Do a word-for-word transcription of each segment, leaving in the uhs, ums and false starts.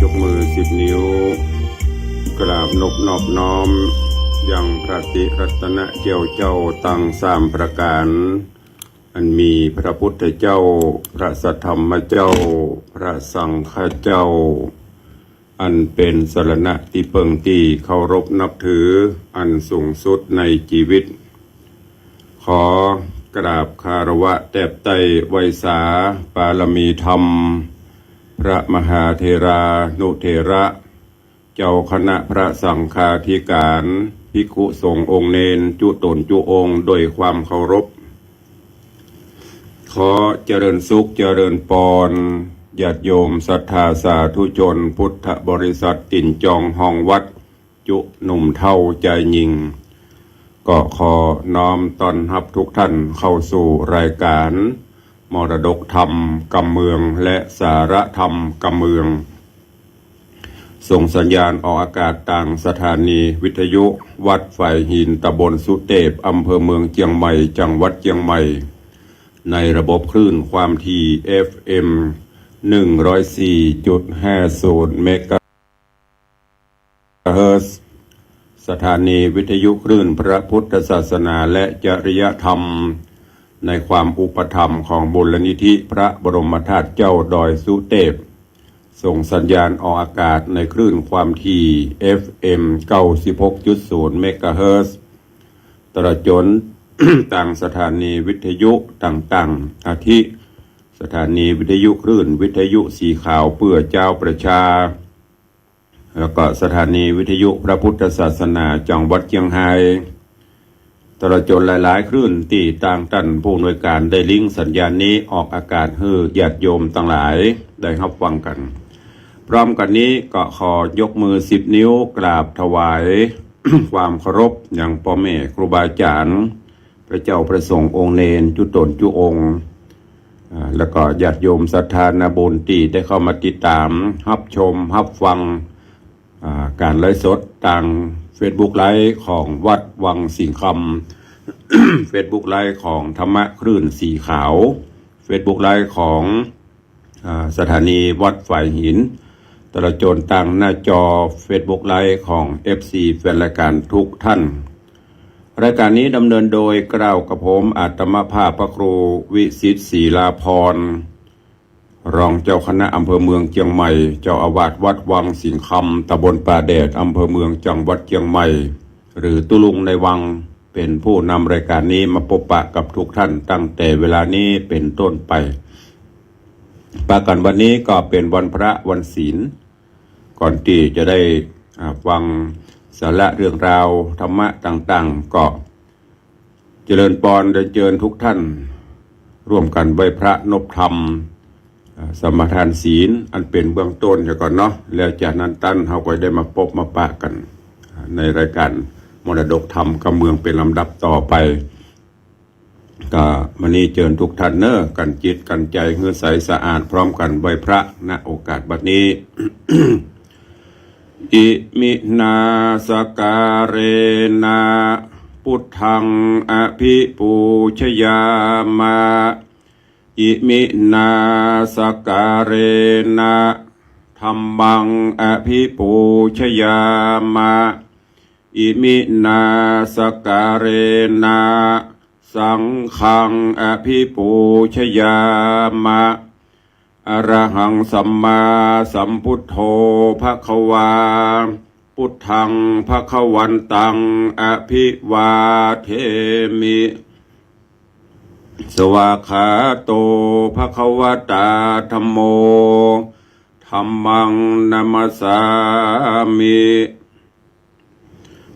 ยกมือสิบนิ้ว กราบนบนอบน้อม ยังพระติรัตนเจียวเจ้าตังสามประก๋าน อันมีพระพุทธเจ้า พระสัทธรรมเจ้า พระสังฆเจ้า อันเป๋นสรณะตี้เปิ้งตี้เคารพนับถืออันสูงสุดในจีวิต ขอกราบคารวะแตบไต้ไหว้สาปารมีธรรม พระมหาเถรานุเถระ เจ้าคณะพระสังฆาธิก๋าน ภิกขุสงฆ์องค์เณรจุ๊ต๋นจุ๊องค์โดยความเคารพ ขอเจริญสุขเจริญปอน ญาติโยมศรัทธาสาธุชนพุทธบริษัทตี๋นจองห้องวัด จุ๊หนุ่มเฒ่าจายญิง ก็ขอน้อมต้อนฮับทุกท่านเข้าสู่รายการมรดกธรรมกำเมืองและสาระธรรมกำเมือง ส่งสัญญาณออกอากาศตางสถานีวิทยุวัดฝายหิน ตำบลสุเตพ อำเภอเมืองเจียงใหม่ จังหวัดเจียงใหม่ ในระบบคลื่นความถี่ เอฟเอ็ม หนึ่งร้อยสี่จุดห้าศูนย์ เมกะเฮิรตซ์ สถานีวิทยุคลื่นพระพุทธศาสนาและจริยธรรม ในความอุปถัมภ์ของมูลนิธิพระบรมธาตุเจ้าดอยสุเตพ ส่งสัญญาณออกอากาศในคลื่นความถี่ เอฟเอ็ม เก้าสิบหกจุดศูนย์ เมกะเฮิรตซ์ ตลอดจ๋น ตางสถานีวิทยุต่างๆ อาทิ สถานีวิทยุคลื่นวิทยุสีขาวเปื้อจาวประชา แล้วก็สถานีวิทยุพระพุทธศาสนาจังหวัดเจียงฮาย ตลอดจ๋นหลายๆ คลื่นตี้ตางต้านผู้อำนวยการได้ลิงก์สัญญาณนี้ออกอากาศหื้อญาติโยมตังหลายได้ฮับฟังกั๋น พร้อมกั๋นนี้ก็ขอยกมือสิบนิ้วกราบถวาย ความเคารพยังป้อแม่ครูบาอาจ๋ารย์ พระเจ้าพระสงฆ์องค์เณรจุ๊ต๋นจุ๊องค์ อ่า แล้วก็ญาติโยมศรัทธานาบุญตี้ได้เข้ามาติดต๋าม ฮับชม ฮับฟัง อ่า ก๋านไลฟ์สดตางเฟซบุ๊กไลฟ์ของวัดวังสิงห์คำ เฟซบุ๊กไลฟ์ของธรรมะคลื่นสีขาว เฟซบุ๊กไลฟ์ของ อ่า สถานีวัดฝายหิน ตลอดจ๋นตางหน้าจอเฟซบุ๊กไลฟ์ของ เอฟซี แฟนรายการทุกท่าน รายการนี้ดำเนินโดยเกล้ากับผมอาตมาภาพพระครูวิสิทธิ์ศรีลาภรณ์ รองเจ้าคณะอำเภอเมืองเจียงใหม่ เจ้าอาวาสวัดวังสิงห์คำ ตำบลป่าแดด อำเภอเมือง จังหวัดเจียงใหม่ หรือตุ๊ลุงในวัง เป๋นผู้นำรายการนี้มาปบปะกับทุกท่านตั้งแต่เวลานี้เป๋นต้นไป ปะกั๋นวันนี้ก็เป๋นวันพระวันศีล ก่อนตี้จะได้ อ่า ฟังสาระเรื่องราวธรรมะต่างๆ ก็เจริญปอนเรียนเจิญทุกท่าน ร่วมกั๋นไหว้พระนบธรรม อ่า สมาทานศีลอันเป๋นเบื้องต้นเสียก่อนเนาะ แล้วจากนั้นตันเฮาก็ได้มาปบมาปะกั๋น อ่า ในรายการมรดกธรรมกำเมืองเป๋นลำดับต่อไป ก็มื้อนี้เจิญทุกท่านเน่อ กั๋นจิตกั๋นใจ๋หื้อใสสะอาด พร้อมกั๋นไหว้พระ ณ โอกาสบัดนี้ อิมินาสการเณ พุทธังอภิปูชยามะ อิมินาสการเณ ธัมมังอภิปูชยามะ อิมินาสการเณ สังฆังอภิปูชยามะ อะระหังสัมมาสัมพุทโธภะคะวา พุทธังภะคะวันตังอภิวาเทมิ สวากขาโตภะคะวะตาธัมโม ธัมมังนะมัสสามิ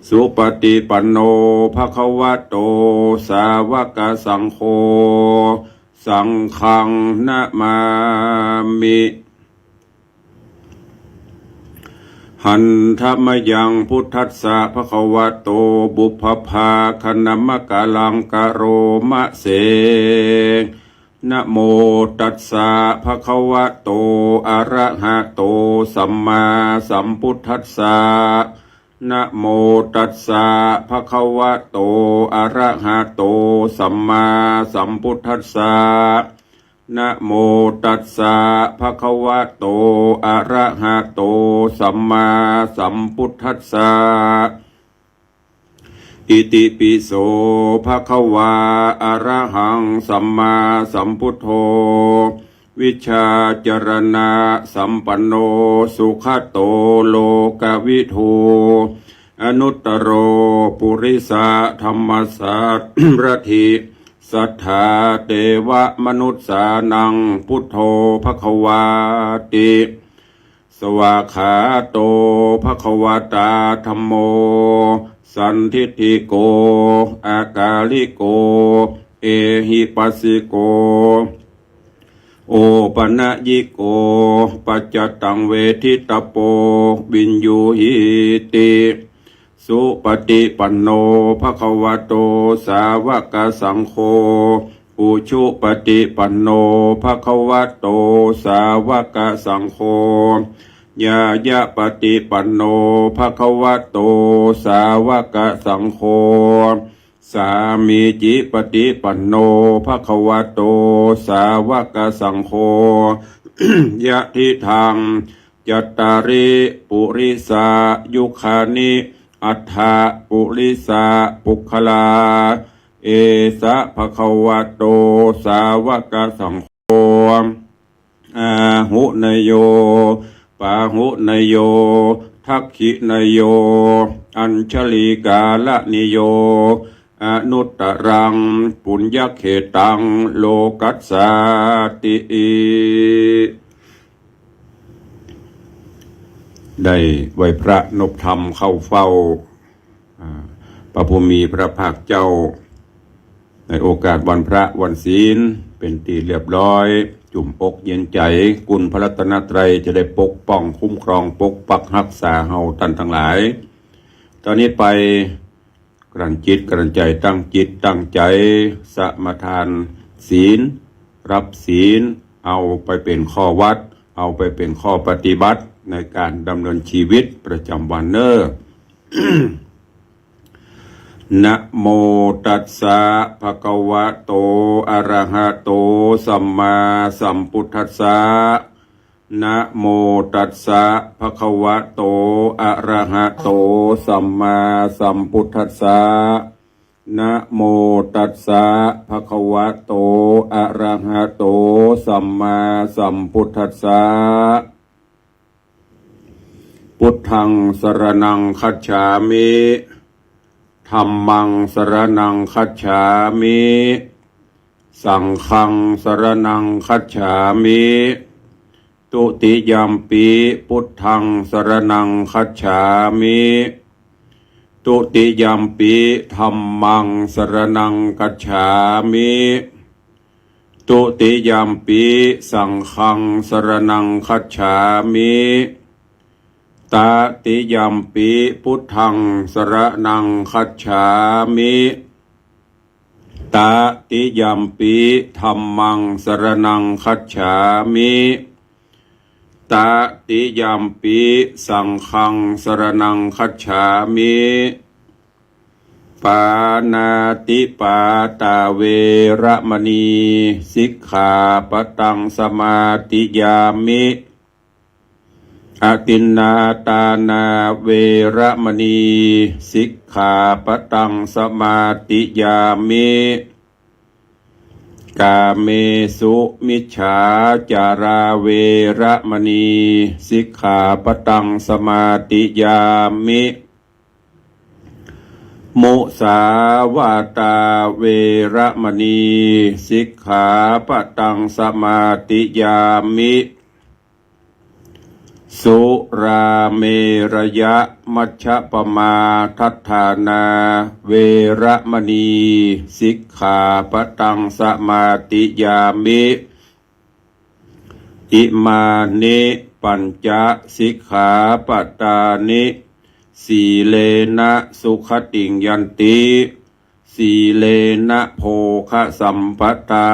สุปะติปันโนภะคะวะโต สาวะกะสังโฆ สังฆังนะมามิ หันทะมะยังพุทธัสสะภะคะวะโต ปุพพะภาคะนะมะกะลังกะโรมะเส นะโมตัสสะภะคะวะโต อะระหะโต สัมมาสัมพุทธัสสะ นะโมตัสสะภะคะวะโต อะระหะโต สัมมาสัมพุทธัสสะ นะโมตัสสะ ภะคะวะโต อะระหะโต สัมมาสัมพุทธัสสะ อิติปิโส ภะคะวา อะระหัง สัมมาสัมพุทโธ วิชชาจรณะสัมปันโน สุขะโต โลกะวิทู อนุตตโร ปุริสะธัมมะสารถิ สัทธา เตวะมนุสสานัง พุทโธ ภะคะวาติ สวากขาโต ภะคะวะตา ธัมโม สันทิฏฐิโก อากาลิโก เอหิปัสสิโก โอปะนะยิโก ปัจจตัง เวทิตะโป วิญญูหีติ สุปะติปันโน ภะคะวะโต สาวะกะสังโฆ อุชุปะติปันโน ภะคะวะโต สาวะกะสังโฆ ญาญะปะติปันโน ภะคะวะโต สาวะกะสังโฆ สามีจิปะติปันโน ภะคะวะโต สาวะกะสังโฆ ยะทิทัง จัตตาริ ปุริสายุคานิ อัฏฐะ ปุริสะ ปุคคลา เอสะ ภะคะวะโต สาวะกะสังโฆ อาหุเนโย ปาหุเนโย ทักขิเนโย อัญชลีกาลนิโย อนุตตรัง ปุญญเขตัง โลกัสสาติ ได้ไหว้พระนบธรรมเข้าเฝ้า อ่า พระผู้มีพระภาคเจ้า ในโอกาสวันพระวันศีล เป๋นตี้เรียบร้อย จุ่มอกเย็นใจ๋ คุณพระรัตนตรัยจะได้ปกป้องคุ้มครองปกปักฮักษาเฮาต้านตังหลาย ต๋อนนี้ไป กลั่นจิตกลั่นใจ๋ ตั้งจิตตั้งใจ๋ สมาทานศีล ฮับศีล เอาไปเป๋นข้อวัด เอาไปเป๋นข้อปฏิบัติในก๋านดำเนินชีวิตประจ๋ำวันเน่อ นะโมตัสสะ ภะคะวะโต อะระหะโต สัมมาสัมพุทธัสสะ นะโมตัสสะ ภะคะวะโต อะระหะโต สัมมาสัมพุทธัสสะ นะโมตัสสะ ภะคะวะโต อะระหะโต สัมมาสัมพุทธัสสะ พุทธัง สรณัง คัจฉามิ ธัมมัง สรณัง คัจฉามิ สังฆัง สรณัง คัจฉามิ ทุติยัมปิ พุทธัง สรณัง คัจฉามิ ทุติยัมปิ ธัมมัง สรณัง คัจฉามิ ทุติยัมปิ สังฆัง สรณัง คัจฉามิ ตติยัมปิ พุทธัง สรณัง คัจฉามิ ตติยัมปิ ธัมมัง สรณัง คัจฉามิ ตติยัมปิ สังฆัง สรณัง คัจฉามิ ปาณาติปาตา เวระมะนี สิกขาปะตัง สมาธิยามิ อทินนาทานา เวระมะนี สิกขาปะตัง สมาธิยามิ กาเมสุมิจฉาจารา เวระมะนี สิกขาปะตัง สมาธิยามิ มุสาวาตา เวระมะนี สิกขาปะตัง สมาธิยามิ สุราเมรยะมัชฌะปมาทัฏฐานา เวระมะนี สิกขาปะตัง สมาธิยามิ อิมานิ ปัญจะ สิกขาปะตานิ สีเลนะ สุขติง ยันติ สีเลนะ โภคะสัมปะทา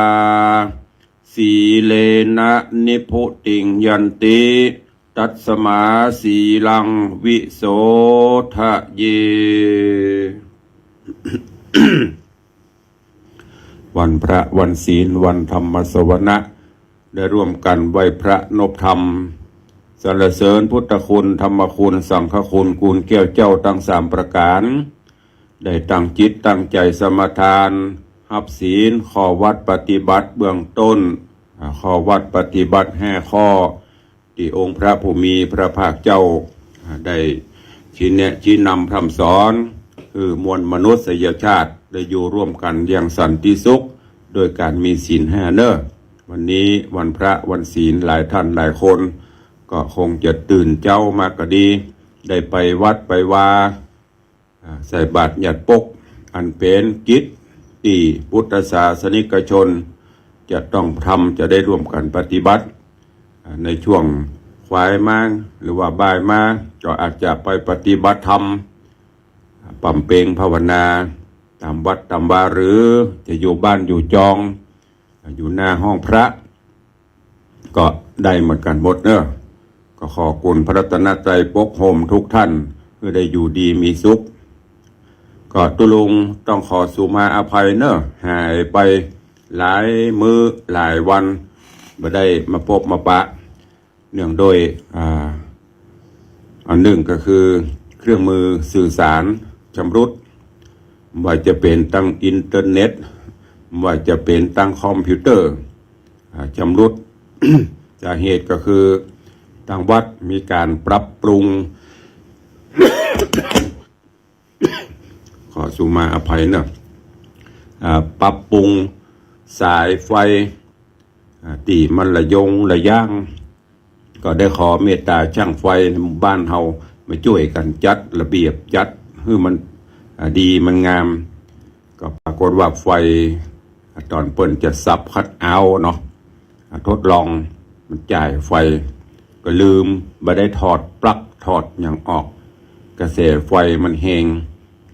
สีเลนะ นิพพุติง ยันติ ตัสมา สีลัง วิโสทะเย วันพระวันศีล วันธรรมสวนะ ได้ร่วมกั๋นไหว้พระนบธรรม สรรเสริญพุทธคุณ ธรรมคุณ สังฆคุณ กู๋นแก้วเจ้าตึงสามประก๋าน ได้ตั้งจิตตั้งใจ๋สมาทาน ฮับศีล ข้อวัตรปฏิบัติเบื้องต้น อ่า ข้อวัตรปฏิบัติห้าข้อ ตี้องค์พระผู้มีพระภาคเจ้า อ่า ได้ชี้แนะชี้นำพร่ำสอน หื้อมวลมนุษยชาติได้อยู่ร่วมกั๋นอย่างสันติสุข โดยก๋านมีศีลห้าเน่อ วันนี้วันพระวันศีล หลายท่านหลายคน ก็คงจะตื่นเจ๊ามาก็ดี ได้ไปวัดไปวา อ่า ใส่บาตรหยาดปก อันเป๋นกิจตี้พุทธศาสนิกชนจะต้องทำ จะได้ร่วมกั๋นปฏิบัติ อ่า ในช่วงขวายมาหรือว่าบ่ายมา ก็อาจจะไปปฏิบัติธรรม บำเพ็ญภาวนาต๋ามวัดต๋ามวา หรือจะอยู่บ้านอยู่จอง อยู่หน้าห้องพระ ก็ได้เหมือนกั๋นหมดเน่อ ก็ขอคุณพระรัตนตรัยปกโฮมทุกท่าน หื้อได้อยู่ดีมีสุข ก็ตุ๊ลุงต้องขอสุมาอภัยเน่อ หายไปหลายมื้อหลายวัน บ่ได้มาปบมาปะ เนื่องด้วย อ่า อันนึ่งก็คือเครื่องมือสื่อสารชำรุด บ่ว่าจะเป๋นตังอินเทอร์เน็ต บ่ว่าจะเป๋นตังคอมพิวเตอร์ อ่า ชำรุด สาเหตุก็คือตังวัดมีก๋านปรับปรุง ขอสุมาอภัยเน่อ อ่า ปรับปรุงสายไฟ อ่า ตี้มันระยงระย้าง ก็ได้ขอเมตต๋าจ้างไฟในหมู่บ้านเฮามาจ้วยกั๋นจัดระเบียบ จัดหื้อมัน อ่า ดีมันงาม ก็ปรากฏว่าไฟ อ่า ต๋อนเปิ้นจะสับคัทเอาท์เนาะ อ่า ทดลองมันจ่ายไฟ ก็ลืม บ่ได้ถอดปลั๊กถอดหยังออก กระแสไฟมันแฮง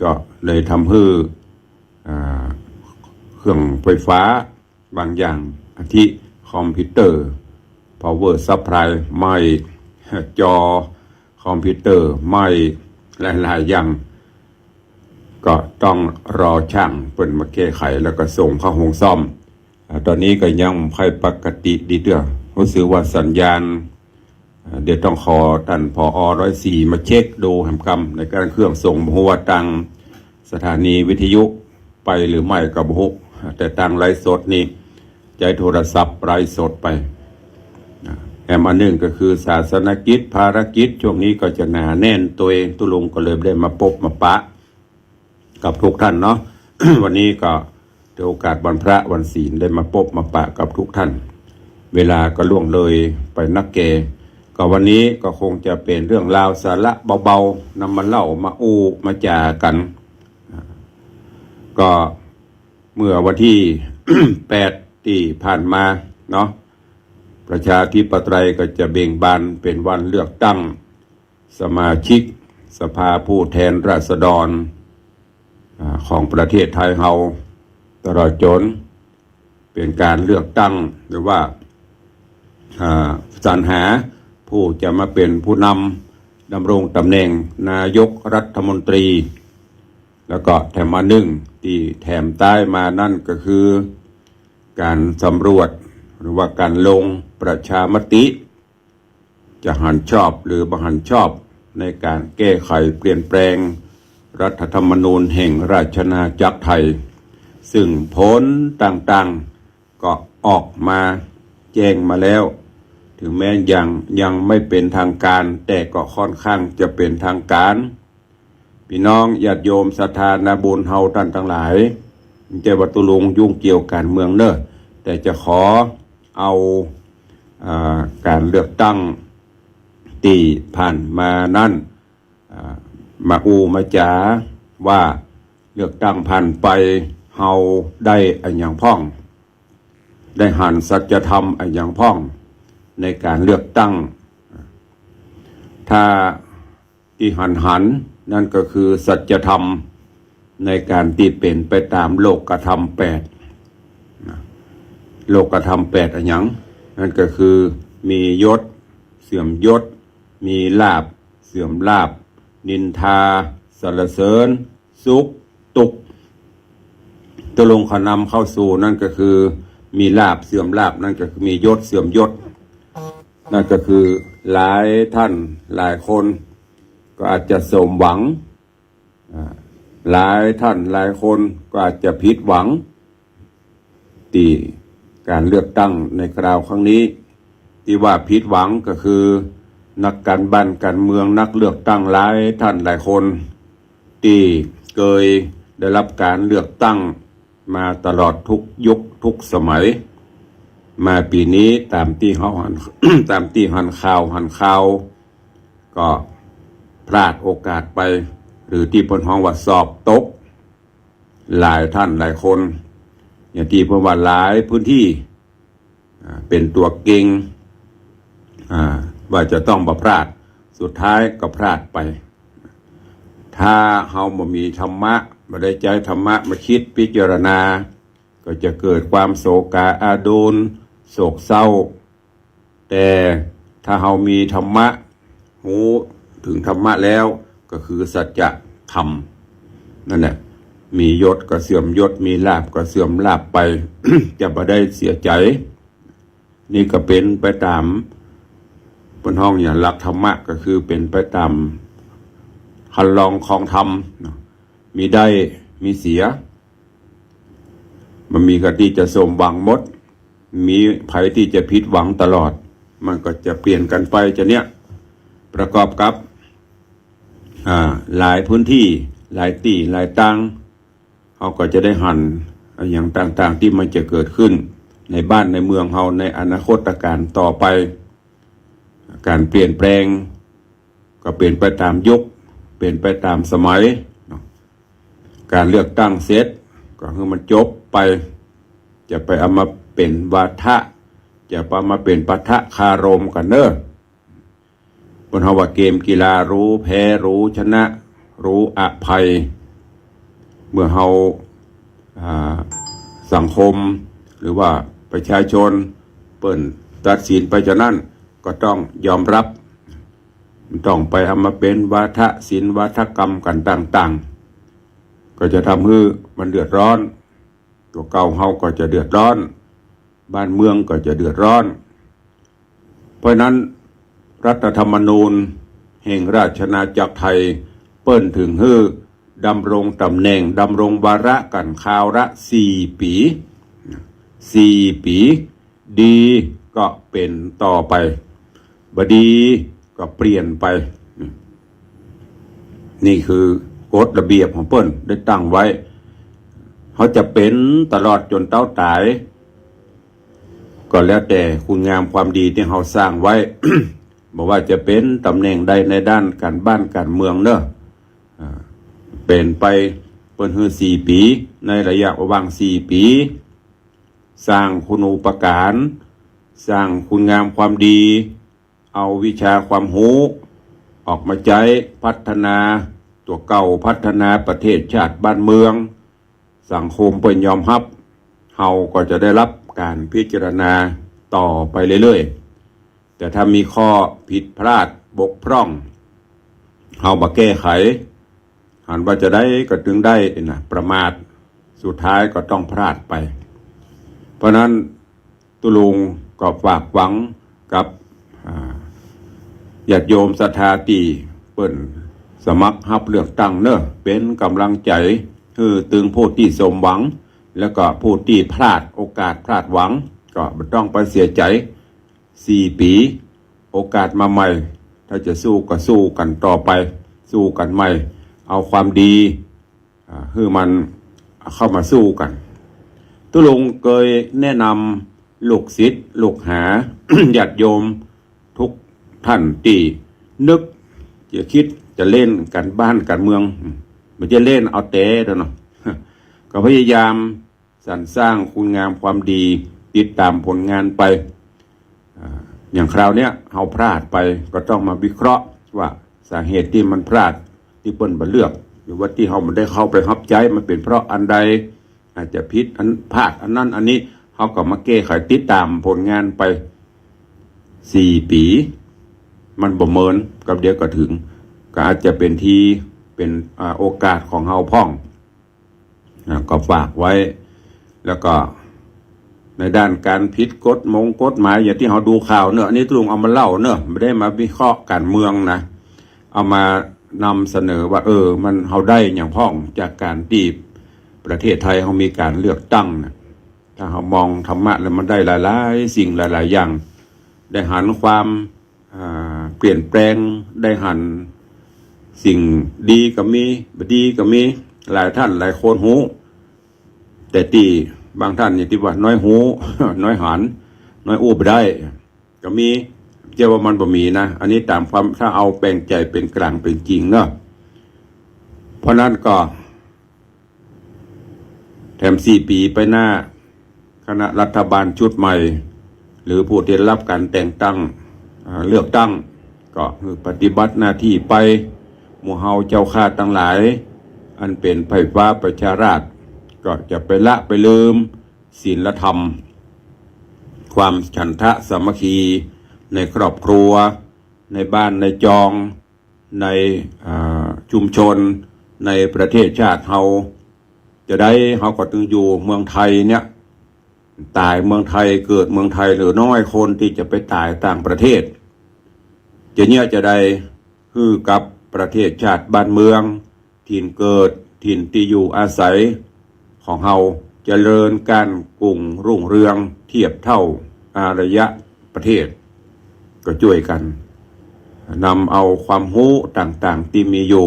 ก็เลยทำหื้อ อ่า เครื่องไฟฟ้า บางอย่าง อาทิคอมพิวเตอร์ พาวเวอร์ซัพพลายไหม้ จอคอมพิวเตอร์ไหม้ หลายๆ อย่าง ก็ต้องรอจ้างเปิ้นมาแก้ไข แล้วก็ส่งเข้าโฮงซ่อม อ่า ต๋อนนี้ก็ยังบ่ค่อยปกติดีเตื้อ ฮู้สึกว่าสัญญาณ อ่า เดี๋ยวต้องขอต้าน ผอ. ร้อยสี่ มาเช็คดูแหมกำ ในก๋านเครื่องส่ง บ่ฮู้ว่าตางสถานีวิทยุไปหรือไม่ก็บ่ฮู้ แต่ตางไลฟ์สดนี่ใจ๊โทรศัพท์ไลฟ์สดไป อ่า แหมอันนึ่งก็คือศาสนกิจ ภารกิจช่วงนี้ก็จะหนาแน่นตวย ตุ๊ลุงก็เลยบ่ได้มาปบมาปะ กับทุกท่านเนาะ วันนี้ก็ถือโอกาสวันพระวันศีลได้มาปบมาปะกับทุกท่าน เวลาก็ล่วงเลยไปนักแก่ ก็วันนี้ก็คงจะเป๋นเรื่องราวสาระเบาๆ นำมาเล่ามาอู้มาจ๋ากั๋น ก็เมื่อวันตี้ แปดตี้ผ่านมาเนาะ ประชาธิปไตยก็จะเบ่งบานเป๋นวันเลือกตั้ง สมาชิกสภาผู้แทนราษฎร อ่า ของประเทศไทยเฮา ตลอดจ๋นเป๋นก๋านเลือกตั้ง หรือว่า อ่า สรรหาผู้จะมาเป๋นผู้นำดำรงต๋ำแหน่งนายกรัฐมนตรี แล้วก็แถมอันนึ่งตี้แถมใต้มานั้นก็คือ ก๋านสำรวจ หรือว่าก๋านลงประชามติ จะหันชอบหรือบ่หันชอบในก๋านแก้ไขเปลี่ยนแปลงรัฐธรรมนูญแห่งราชอาณาจักรไทย ซึ่งผลต่างๆ ก็ออกมาแจ้งมาแล้ว ถึงแม้ยัง ยังไม่เป๋นทางก๋าน แต่ก็ค่อนข้างจะเป๋นทางก๋าน ปี้น้องญาติโยมศรัทธานาบุญเฮาต้านตังหลาย บ่ใจ้ว่าตุ๊ลุงยุ่งเกี่ยวก๋านเมืองเน่อ แต่จะขอเอา อ่า ก๋านเลือกตั้งตี้ผ่านมานั้น อ่า มาอู้มาจ๋าว่าเลือกตั้งผ่านไปเฮาได้อะหยังพ่อง ได้หันสัจธรรมอะหยังพ่องในก๋านเลือกตั้ง ถ้าตี้หันหัน นั่นก็คือสัจธรรมในก๋านตี้เป๋นไปต๋ามโลกธรรมแปด นะ โลกธรรมแปดอะหยัง นั่นก็คือมียศ เสื่อมยศ มีลาภ เสื่อมลาภ นินทา สรรเสริญ สุข ตุ๊กข์ ตุ๊ลุงขอนำเข้าสู่นั่นก็คือ มีลาภเสื่อมลาภ นั่นก็คือมียศเสื่อมยศ นั่นก็คือหลายท่านหลายคนก็อาจจะสมหวัง อ่า หลายท่านหลายคนก็อาจจะผิดหวัง ตี้ก๋านเลือกตั้งในคราวครั้งนี้ ตี้ว่าผิดหวังก็คือนักก๋านบ้านก๋านเมือง นักเลือกตั้งหลายท่านหลายคน ตี้เกยได้ฮับก๋านเลือกตั้งมาตลอดทุกยุคทุกสมัย มาปี๋นี้ต๋ามตี้เฮาหัน ต๋ามตี้หันข่าวหันข่าว ก็พลาดโอกาสไป หรือตี้เปิ้นฮ้องว่าสอบตก หลายท่านหลายคน อย่างตี้เปิ้นว่าหลายพื้นตี้ อ่า เป๋นตั๋วเก่ง อ่า ว่าจะต้องบ่พลาด สุดท้ายก็พลาดไป ถ้าเฮาบ่มีธรรมะ บ่ได้ใจ๊ธรรมะมาคิดพิจารณา ก็จะเกิดความโศกาอาดูร โศกเศร้า แต่ถ้าเฮามีธรรมะ ฮู้เถิงธรรมะแล้ว ก็คือสัจธรรม นั่นแหละ มียศก็เสื่อมยศ มีลาภก็เสื่อมลาภไป จะบ่ได้เสียใจ๋ นี่ก็เป๋นไปต๋าม เปิ้นฮ้องอย่างหลักธรรมะ ก็คือเป๋นไปต๋ามคันลองครองธรรมเนาะ มีได้มีเสีย บ่มีใผตี้จะสมหวังหมด มีใผตี้จะผิดหวังตลอด มันก็จะเปลี่ยนกั๋นไปจะเนี้ย ประกอบกับ อ่า หลายพื้นตี้ หลายตี้ หลายตาง เฮาก็จะได้หันอะหยังต่างๆ ตี้มันจะเกิดขึ้นในบ้านในเมืองเฮาในอนาคตก๋านต่อไป ก๋านเปลี่ยนแปลง ก็เป๋นไปต๋ามยุค เป๋นไปต๋ามสมัยเนาะ ก๋านเลือกตั้งเสร็จ ก็หื้อมันจบไป จะไปเอามาเป๋นวาทะ จะไปเอามาเป๋นปะทะคารมกั๋นเน่อ เปิ้นฮ้องว่าเกมกีฬา ฮู้แพ้ ฮู้ชนะ ฮู้อภัย เมื่อเฮา อ่า สังคม หรือว่าประชาชน เปิ้นตัดสินไปจะนั้น ก็ต้องยอมฮับ บ่ต้องไปเอามาเป๋นวาทะศิลป์ วาทกรรมกั๋นต่างๆ ก็จะทำหื้อมันเดือดร้อน ตั๋วเก่าเฮาก็จะเดือดร้อน บ้านเมืองก็จะเดือดร้อน เพราะฉะนั้น รัฐธรรมนูญแห่งราชอาณาจักรไทย เปิ้นเถิงหื้อดำรงต๋ำแหน่ง ดำรงวาระกั๋นคราวละสี่ปี๋ สี่ปี๋ ดีก็เป๋นต่อไป บ่ดีก็เปลี่ยนไป นี่คือกฎระเบียบของเปิ้นได้ตั้งไว้ เฮาจะเป๋นตลอดจ๋นเต๊าต๋าย ก็แล้วแต่คุณงามความดีตี้เฮาสร้างไว้ บ่ว่าจะเป๋นต๋ำแหน่งใดในด้านก๋านบ้านก๋านเมืองเน่อ อ่า เป๋นไป เปิ้นหื้อสี่ปี๋ ในระยะหว่างสี่ปี๋ สร้างคุณูปการ สร้างคุณงามความดี เอาวิชาความฮู้ออกมาใจ๊พัฒนาตั๋วเก่า พัฒนาประเทศชาติบ้านเมือง สังคมเปิ้นยอมฮับ เฮาก็จะได้ฮับก๋านพิจารณาต่อไปเรื่อยๆ แต่ถ้ามีข้อผิดพลาดบกพร่อง เฮาบ่แก้ไข หันว่าจะได้ก็ตึงได้นะ ประมาท สุดท้ายก็ต้องพลาดไป เพราะนั้นตุ๊ลุงก็ฝากหวังกับ อ่า ญาติโยมศรัทธาตี้เปิ้นสมัครฮับเลือกตั้งเน่อ เป๋นก๋ำลังใจ๋หื้อเถิงผู้ตี้สมหวัง แล้วก็ผู้ตี้พลาดโอกาสพลาดหวัง ก็บ่ต้องไปเสียใจ๋ สี่ปี๋ โอกาสมาใหม่ ถ้าจะสู้ก็สู้กั๋นต่อไป สู้กั๋นใหม่ เอาความดี อ่า หื้อมันเข้ามาสู้กั๋น ตุ๊ลุงเกยแนะนำลูกศิษย์ลูกหา ญาติโยมทุกท่านตี้นึกจะคิดจะเล่นก๋านบ้านก๋านเมือง บ่จะเล่นเอาแต๊เนาะ ก็พยายาม สรรสร้างคุณงามความดี ติดต๋ามผลงานไป อ่า อย่างคราวเนี้ยเฮาพลาดไป ก็ต้องมาวิเคราะห์ว่าสาเหตุตี้มันพลาด ตี้เปิ้นบ่เลือก หรือว่าตี้เฮาบ่ได้เข้าไปฮับใจ๊ มันเป๋นเพราะอันใด อาจจะผิดอัน พลาดอันนั้นอันนี้ เฮาก็มาแก้ไข ติดต๋ามผลงานไป สี่ปี๋ มันบ่เมิน กับเดี๋ยวก็เถิง ก็อาจจะเป๋นที เป๋น อ่า โอกาสของเฮาพ่อง อ่า ก็ฝากไว้ แล้วก็ ในด้านก๋านผิดกฎหมงกฎหมาย อย่างตี้เฮาดูข่าวเนาะ อันนี้ตุ๊ลุงเอามาเล่าเนาะ บ่ได้มาวิเคราะห์ก๋านเมืองนะ เอามานำเสนอว่า เออ มัน เฮาได้หยังพ่องจากก๋านตี้ประเทศไทยเฮามีก๋านเลือกตั้งนะ ถ้าเฮามองธรรมะแล้วมันได้หลายๆ สิ่งหลายๆ อย่าง ได้หันความ อ่า เปลี่ยนแปลง ได้หันสิ่งดีก็มี บ่ดีก็มี หลายต้านหลายคนฮู้ แต่ตี้บางต้านนี่ตี้ว่าน้อยฮู้ น้อยหัน น้อยอู้บ่ได้ ก็มี เจ้าว่ามันบ่มีนะ อันนี้ต๋ามความ ถ้าเอาแป๋งใจ๋เป๋นก๋างเป๋นจริงเนาะ เพราะนั้นก็ แถมสี่ปี๋ไปหน้า คณะรัฐบาลชุดใหม่ หรือผู้ตี้ได้รับก๋านแต่งตั้ง อ่า เลือกตั้ง ก็คือปฏิบัติหน้าตี้ไป หมู่เฮาเจ้าข้าตังหลาย อันเป๋นไพร่ฟ้าประชาราษฎร์ ก็จะไปละไปลืมศีลธรรม ความฉันทะสามัคคีในครอบครัว ในบ้านในจอง ใน อ่า ชุมชน ในประเทศชาติเฮา จะใดเฮาก็ตึงอยู่เมืองไทยเนี่ย ต๋ายเมืองไทย เกิดเมืองไทย เหลือน้อยคนตี้จะไปต๋ายต่างประเทศ จะเยียะจะใด หื้อกับประเทศชาติบ้านเมือง ถิ่นเกิด ถิ่นตี้อยู่อาศัยของเฮา เจริญก้านกุ่งรุ่งเรือง เทียบเท่าอารยประเทศ ก็จ้วยกั๋น นำเอาความฮู้ต่างๆ ตี้มีอยู่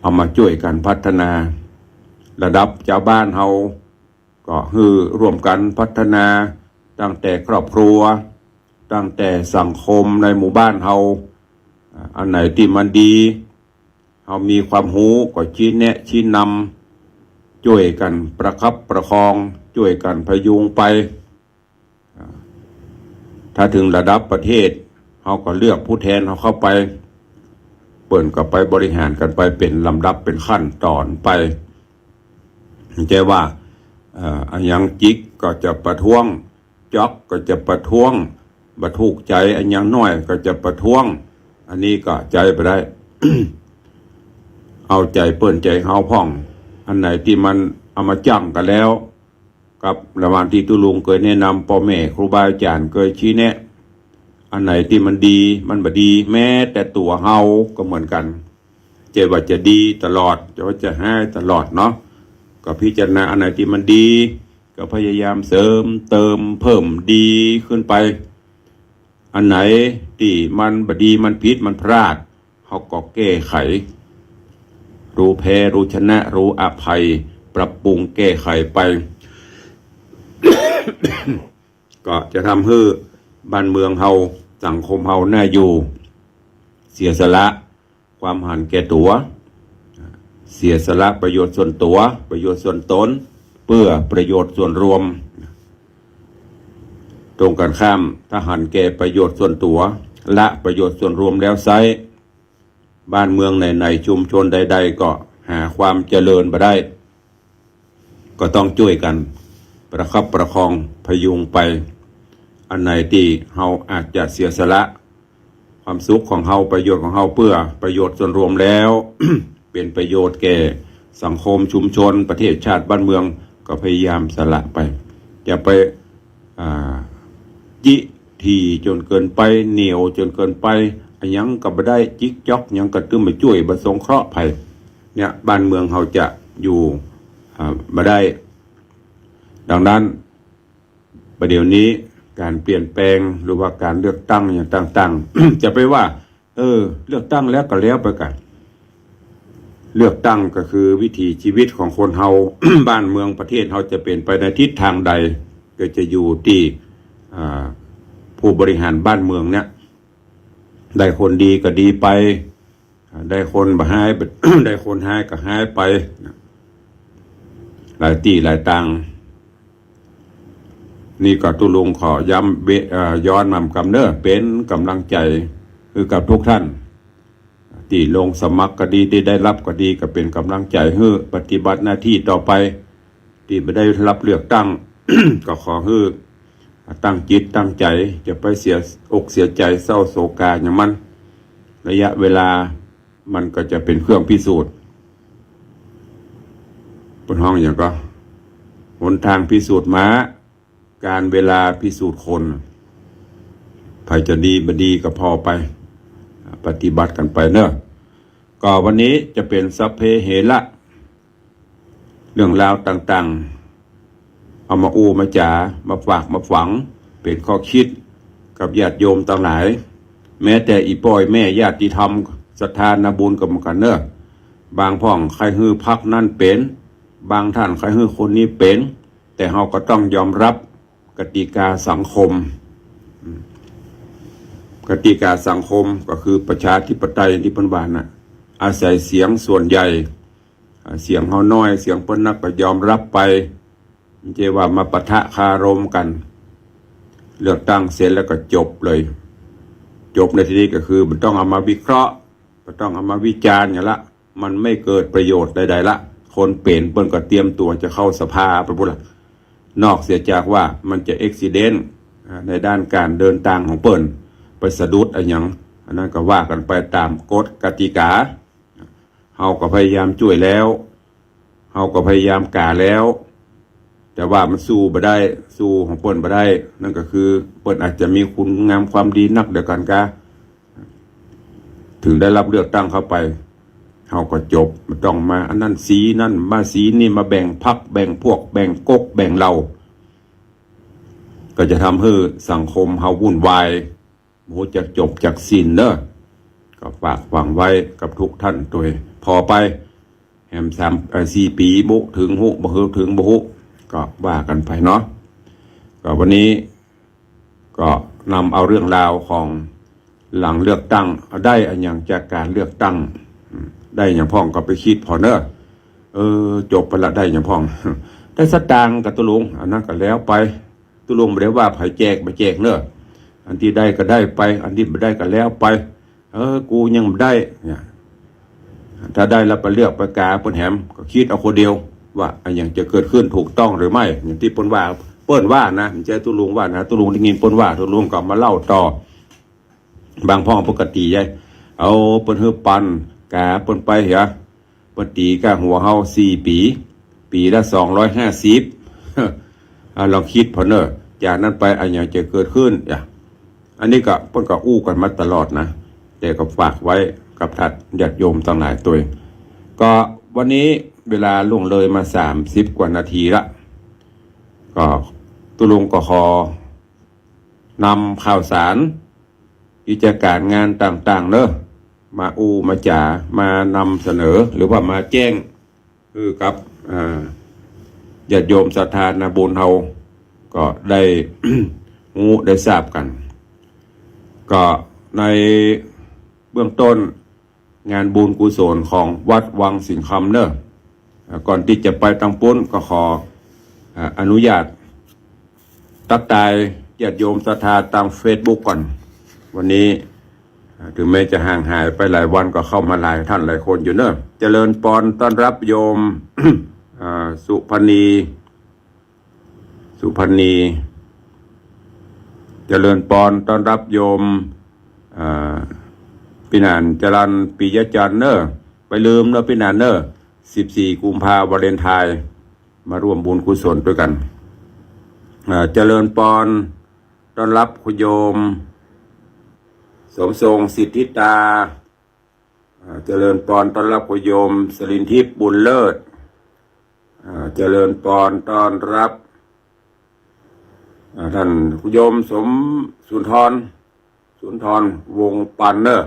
เอามาจ้วยกั๋นพัฒนา ระดับจาวบ้านเฮา ก็หื้อร่วมกั๋นพัฒนา ตั้งแต่ครอบครัว ตั้งแต่สังคมในหมู่บ้านเฮา อ่า อันไหนตี้มันดี เฮามีความฮู้ก็ชี้แนะชี้นำ จ้วยกั๋นประคับประคอง จ้วยกั๋นพยุงไป อ่า ถ้าเถิงระดับประเทศ เฮาก็เลือกผู้แทนเฮาเข้าไป เปิ้นก็ไปบริหารกั๋นไปเป๋นลำดับเป๋นขั้นต๋อนไป บ่ใจ้ว่า เอ่อ อะหยังจิกก็จะประท้วง จ๊อกก็จะประท้วง บ่ถูกใจ๋อะหยังน้อยก็จะประท้วง อันนี้ก็ใจ๊บ่ได้ เอาใจ๋เปิ้นใจ๋เฮาพ่อง อันไหนตี้มันเอามาจั่งกั๋นแล้ว กับระหว่างตี้ตุ๊ลุงเกยแนะนำ ป้อแม่ครูบาอาจ๋ารย์เกยชี้แนะ อันไหนตี้มันดี มันบ่ดี แม้แต่ตั๋วเฮาก็เหมือนกั๋น บ่ใจ้ว่าจะดีตลอด บ่ใจ้ว่าจะฮ้ายตลอดเนาะ ก็พิจารณาอันไหนตี้มันดี ก็พยายามเสริมเติมเพิ่มดีขึ้นไป อันไหนตี้มันบ่ดี มันผิด มันพลาด เฮาก็แก้ไข ฮู้แพ้ ฮู้ชนะ ฮู้อภัย ปรับปรุงแก้ไขไป ก็จะทำหื้อบ้านเมืองเฮา สังคมเฮาน่าอยู่ เสียสละความหันแก่ตั๋ว เสียสละประโยชน์ส่วนตั๋ว ประโยชน์ส่วนต๋น เปื้อประโยชน์ส่วนรวม ตรงกั๋นข้าม ถ้าหันแก่ประโยชน์ส่วนตั๋ว ละประโยชน์ส่วนรวมแล้วไซร้ บ้านเมืองไหนๆ ชุมชนใดๆ ก็หาความเจริญบ่ได้ ก็ต้องจ้วยกั๋นประคับประคองพยุงไป อันไหนตี้เฮาอาจจะเสียสละความสุขของเฮา ประโยชน์ของเฮา เปื้อประโยชน์ส่วนรวมแล้ว เป๋นประโยชน์แก่สังคมชุมชน ประเทศชาติบ้านเมือง ก็พยายามสละไป อย่าไป อ่า จิ ถี่จ๋นเกินไป เหนี่ยวจ๋นเกินไป อะหยังก็บ่ได้ จิ๊กจ๊อกหยังก็ตึงบ่จ้วย บ่สงเคราะห์ใผ เนี่ย บ้านเมืองเฮาจะอยู่ อ่า บ่ได้ ดังนั้น ประเดี๋ยวนี้ก๋านเปลี่ยนแปลง หรือว่าก๋านเลือกตั้งอะหยังต่างๆ จะไปว่า เออ เลือกตั้งแล้วก็แล้วไปกั๋น เลือกตั้งก็คือวิถีชีวิตของคนเฮา บ้านเมืองประเทศเฮาจะเป๋นไปในทิศตางใด ก็จะอยู่ตี้ อ่า ผู้บริหารบ้านเมืองเนี่ย ได้คนดีก็ดีไป ได้คนบ่ฮ้าย ได้คนฮ้ายก็ฮ้ายไป หลายตี้หลายตาง นี่ก็ตุ๊ลุงขอย้ำเบ- เอ่อ ย้อนนำกำเน่อ เป๋นก๋ำลังใจ๋หื้อกับกู้ต้าน ตี้ลงสมัครก็ดี ตี้ได้รับก็ดี ก็เป๋นก๋ำลังใจ๋หื้อปฏิบัติหน้าตี้ต่อไป ตี้บ่ได้รับเลือกตั้ง ก็ขอหื้อตั้งจิตตั้งใจ๋ จะไปเสียอกเสียใจ๋เศร้าโศกาหยังมัน ระยะเวลามันก็จะเป๋นเครื่องพิสูจน์ เปิ้นฮ้องหยังก็ หนตางพิสูจน์มา กาลเวลาพิสูจน์คน ใผจะดีบ่ดีก็ผ่อไป ปฏิบัติกั๋นไปเนาะ ก็วันนี้จะเป๋นสัพเพเหระ เรื่องราวต่างๆ เอามาอู้มาจ๋า มาฝากมาฝัง เป๋นข้อคิดกับญาติโยมตังหลาย แม้แต่อี่ป้ออี่แม่ญาติธรรมศรัทธานาบุญก็เหมือนกั๋นเนาะ บางพ่องใค่หื้อพรรคนั้นเป๋น บางต้านใค่หื้อคนนี้เป๋น แต่เฮาก็ต้องยอมรับกติกาสังคม กติกาสังคมก็คือประชาธิปไตยตี้เปิ้นว่าน่ะ อาศัยเสียงส่วนใหญ่ อ่า เสียงเฮาน้อย เสียงเปิ้นนักก็ยอมรับไป บ่ใจ้ว่ามาปะทะคารมกั๋น เลือกตั้งเสร็จแล้วก็จบเลย จบในตี้นี้ก็คือบ่ต้องเอามาวิเคราะห์ บ่ต้องเอามาวิจารณ์หยังละ มันไม่เกิดประโยชน์ใดๆ ละ คนเป๋นเปิ้นก็เตรียมตั๋วจะเข้าสภาไปปู้นละ นอกเสียจากว่ามันจะอุบัติเหตุ อ่า ในด้านก๋านเดินตางของเปิ้น ไปสะดุดอะหยัง อันนั้นก็ว่ากั๋นไปต๋ามกฎกติกา เฮาก็พยายามจ้วยแล้ว เฮาก็พยายามก๋าแล้ว แต่ว่ามันสู้บ่ได้ สู้ของเปิ้นบ่ได้ นั่นก็คือเปิ้นอาจจะมีคุณงามความดีนักเดียวกั๋นกา ถึงได้รับเลือกตั้งเข้าไป เฮาก็จบ บ่ต้องมาอันนั้นสีนั้น มาสีนี้ มาแบ่งพรรค แบ่งพวก แบ่งก๊ก แบ่งเหล่า ก็จะทำหื้อสังคมเฮาวุ่นวาย บ่ฮู้จักจบจักสิ้นเนาะ ก็ฝากฝังไว้กับทุกท่านตวย ผ่อไป แหมสาม เอ่อ สี่ปี๋ บ่เถิงบ่ฮู้ บ่เถิงบ่ฮู้ ก็ว่ากั๋นไปเนาะ ก็วันนี้ก็นำเอาเรื่องราวของหลังเลือกตั้ง ได้อะหยังจากก๋านเลือกตั้ง ได้อะหยังพ่องก็ไปกึ๊ดผ่อเนาะ เออ จบไปละ ได้อะหยังพ่อง ได้สตางค์ก่าตุ๊ลุง อันนั้นก็แล้วไป ตุ๊ลุงบ่ได้ว่าใผแจกบ่แจกเนาะ อันตี้ได้ก็ได้ไป อันตี้บ่ได้ก็แล้วไป เออ กูยังบ่ได้ เนี่ย ถ้าได้แล้วไปเลือกไปก๋าเปิ้นแหม ก็กึ๊ดเอาคนเดียว ว่าอะหยังจะเกิดขึ้นถูกต้องหรือไม่ อย่างตี้เปิ้นว่า เปิ้นว่านะ บ่ใจ้ตุ๊ลุงว่านะ ตุ๊ลุงได้ยินเปิ้นว่า ตุ๊ลุงก็มาเล่าต่อ บางพ่องปกติใหญ่ เอาเปิ้นหื้อปัน ก๋าเปิ้นไปเหีย เปิ้นตี๋ก้าหัวเฮาสี่ปี๋ ปี๋ละสองร้อยห้าสิบ อ่ะ ลองกึ๊ดผ่อเนาะ จากนั้นไปอะหยังจะเกิดขึ้น อ่ะ อันนี้ก็เปิ้นก็อู้กั๋นมาตลอดนะ แต่ก็ฝากไว้กับท่านญาติโยมตังหลายตวย ก็วันนี้เวลาล่วงเลยมาสามสิบกว่านาทีละ ก็ตุ๊ลุงก็ขอนำข่าวสาร กิจก๋ารงานต่างๆ เนาะ มาอู้มาจ๋า มานำเสนอ หรือว่ามาแจ้ง คือกับ อ่า ญาติโยมศรัทธานาบุญเฮา ก็ได้ ฮู้ได้ทราบกั๋น ก็ในเบื้องต้น งานบุญกุศลของวัดวังสิงห์คำเนาะ อ่า ก่อนตี้จะไปตางปู๊นก็ขอ อ่า อนุญาต ตั๊กตายญาติโยมศรัทธาตางเฟซบุ๊กก่อน วันนี้ อ่า ถึงแม้จะห่างหายไปหลายวันก็เข้ามาหลายท่านหลายคนอยู่เนาะ เจริญปอนต้อนรับโยม อ่า สุพรรณี สุพรรณี เจริญปอนต้อนรับโยม อ่า ปี้หนานจรัญ ปิยะจันทร์เนาะ บ่าลืมเนาะปี้หนานเนาะ สิบสี่กุมภาวาเลนไทน์ มาร่วมบุญกุศลตวยกั๋น อ่า เจริญปอนต้อนรับคุณโยม สมทรง สิทธิตา อ่า เจริญปอนต้อนรับคุณโยม สรินทิพย์ บุญเลิศ อ่า เจริญปอนต้อนรับ อ่า ท่านคุณโยมสม สุนทร สุนทร วงศ์ปันเนาะ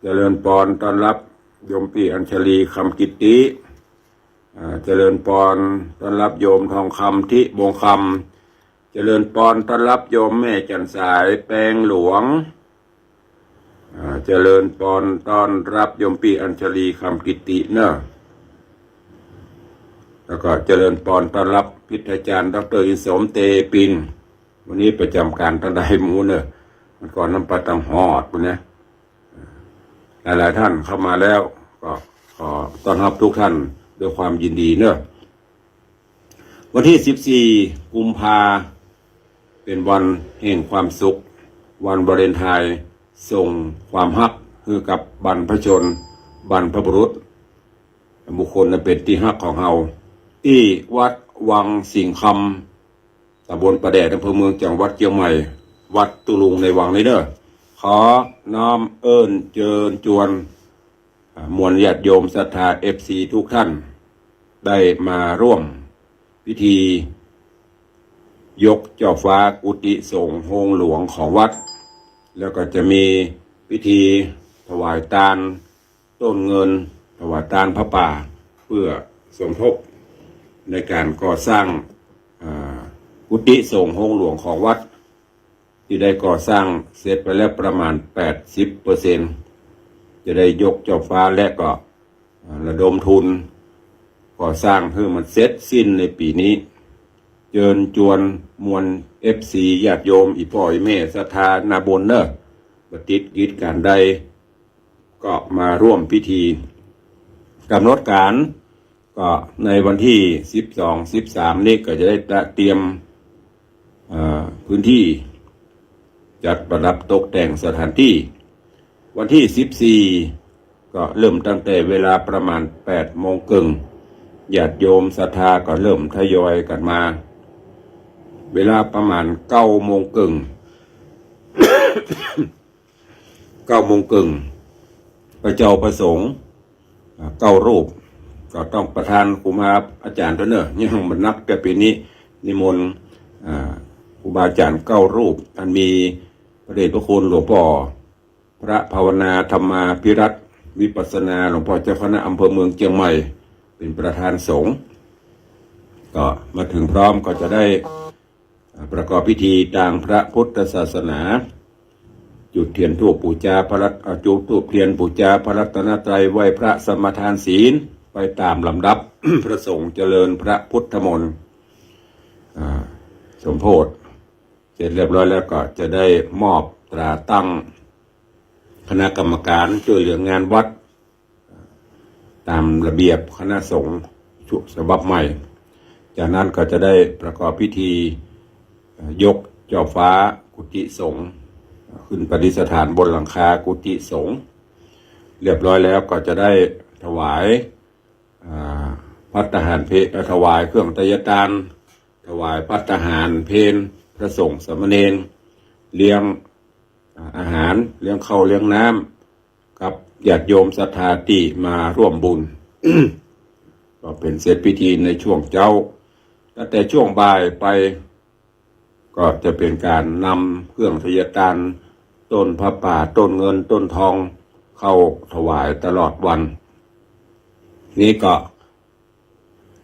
เจริญปอนต้อนรับโยมปี้อัญชลี คำกิตติ อ่า เจริญปอนต้อนรับโยมทองคำ ทิวงศ์คำ เจริญปอนต้อนรับโยมแม่จันทร์สาย แปงหลวง อ่า เจริญปอนต้อนรับโยมปี้อัญชลี คำกิตติเนาะ แล้วก็เจริญปอนต้อนรับพิทยาจารย์ ด็อกเตอร์ อินสม เตปิน วันนี้ประจ๋ำก๋านตางใดหมู่เนาะ วันก่อนนั้นไปตางฮอดปู๊นนะ หลายๆ ท่านเข้ามาแล้ว ก็ขอต้อนรับทุกท่านด้วยความยินดีเนาะ วันตี้สิบสี่กุมภา เป๋นวันแห่งความสุข วันวาเลนไทน์ ส่งความฮักหื้อกับบรรพชน บรรพบุรุษ บุคคลอันเป๋นตี้ฮักของเฮา ตี้วัดวังสิงห์คำ ตำบลป่าแดด อำเภอเมือง จังหวัดเจียงใหม่ วัดตุ๊ลุงในวังนี้เน่อ ขอน้อมเอิ้นเจิญจวน อ่า มวลญาติโยมศรัทธา เอฟซี ทุกท่าน ได้มาร่วมพิธียกจอบฟ้ากุฏิสงฆ์โฮงหลวงของวัด แล้วก็จะมีพิธีถวายตานต้นเงิน ถวายตานผ้าป่า เพื่อสมทบในการก่อสร้าง อ่า กุฏิสงฆ์โฮงหลวงของวัด ตี้ได้ก่อสร้างเสร็จไปแล้วประมาณ แปดสิบเปอร์เซ็นต์ จะได้ยกจอบฟ้าและก็ อ่า ระดมทุนก่อสร้างหื้อมันเสร็จสิ้นในปี๋นี้ เจิญจวนมวล เอฟซี ญาติโยม อี่ป้ออี่แม่ศรัทธานาบุญเน่อ บ่ติดกิจก๋านใด ก็มาร่วมพิธี ก๋ำหนดก๋านก็ในวันตี้สิบสอง สิบสาม นี้ก็จะได้เตรียม เอ่อ พื้นตี้ จัดประดับตกแต่งสถานตี้ วันตี้สิบสี่ ก็เริ่มตั้งแต่เวลาประมาณแปดโมงเกิ่ง ญาติโยมศรัทธาก็เริ่มทยอยกั๋นมา เวลาประมาณเก้าโมงเกิ่ง เก้าโมงเกิ่ง พระเจ้าพระสงฆ์ อ่า เก้ารูป ก็ต้องประทานครูบาอาจ๋ารย์ตวยเน่อ ยังบ่นับ แต่ปี๋นี้นิมนต์ อ่า ครูบาอาจ๋ารย์เก้ารูป อันมีพระเดชพระคุณหลวงป้อพระภาวนาธรรมาภิรัตน์วิปัสสนา หลวงป้อเจ้าคณะอำเภอเมืองเจียงใหม่ เป๋นประธานสงฆ์ ก็มาเถิงพร้อมก็จะได้ อ่า ประกอบพิธีตางพระพุทธศาสนา จุดเตียนธูปปู๋จาพระรัต- อ่า จุดธูปเตียนปู๋จาพระรัตนตรัย ไหว้พระสมาทานศีลไปต๋ามลำดับ พระสงฆ์เจริญพระพุทธมนต์ อ่า สมโภชเสร็จเรียบร้อยแล้วก็จะได้มอบตราตั้งคณะกรรมการจ้วยเหลืองานวัด ต๋ามระเบียบคณะสงฆ์ฉบับใหม่ จากนั้นก็จะได้ประกอบพิธี เอ่อ ยกจอบฟ้ากุฏิสงฆ์ ขึ้นประดิษฐานบนหลังคากุฏิสงฆ์ เรียบร้อยแล้วก็จะได้ถวาย อ่า ภัตตาหารเพล เอ่อ ถวายเครื่องไทยทาน ถวายภัตตาหารเพล พระสงฆ์สามเณร เลี้ยง อ่า อาหาร เลี้ยงข้าวเลี้ยงน้ำ กับญาติโยมศรัทธาตี้มาร่วมบุญ ก็เป๋นเสร็จพิธีในช่วงเจ๊า ตั้งแต่ช่วงบ่ายไป ก็จะเป๋นก๋านนำเครื่องไทยทาน ต้นผ้าป่า ต้นเงิน ต้นทอง เข้าถวายตลอดวัน นี้ก็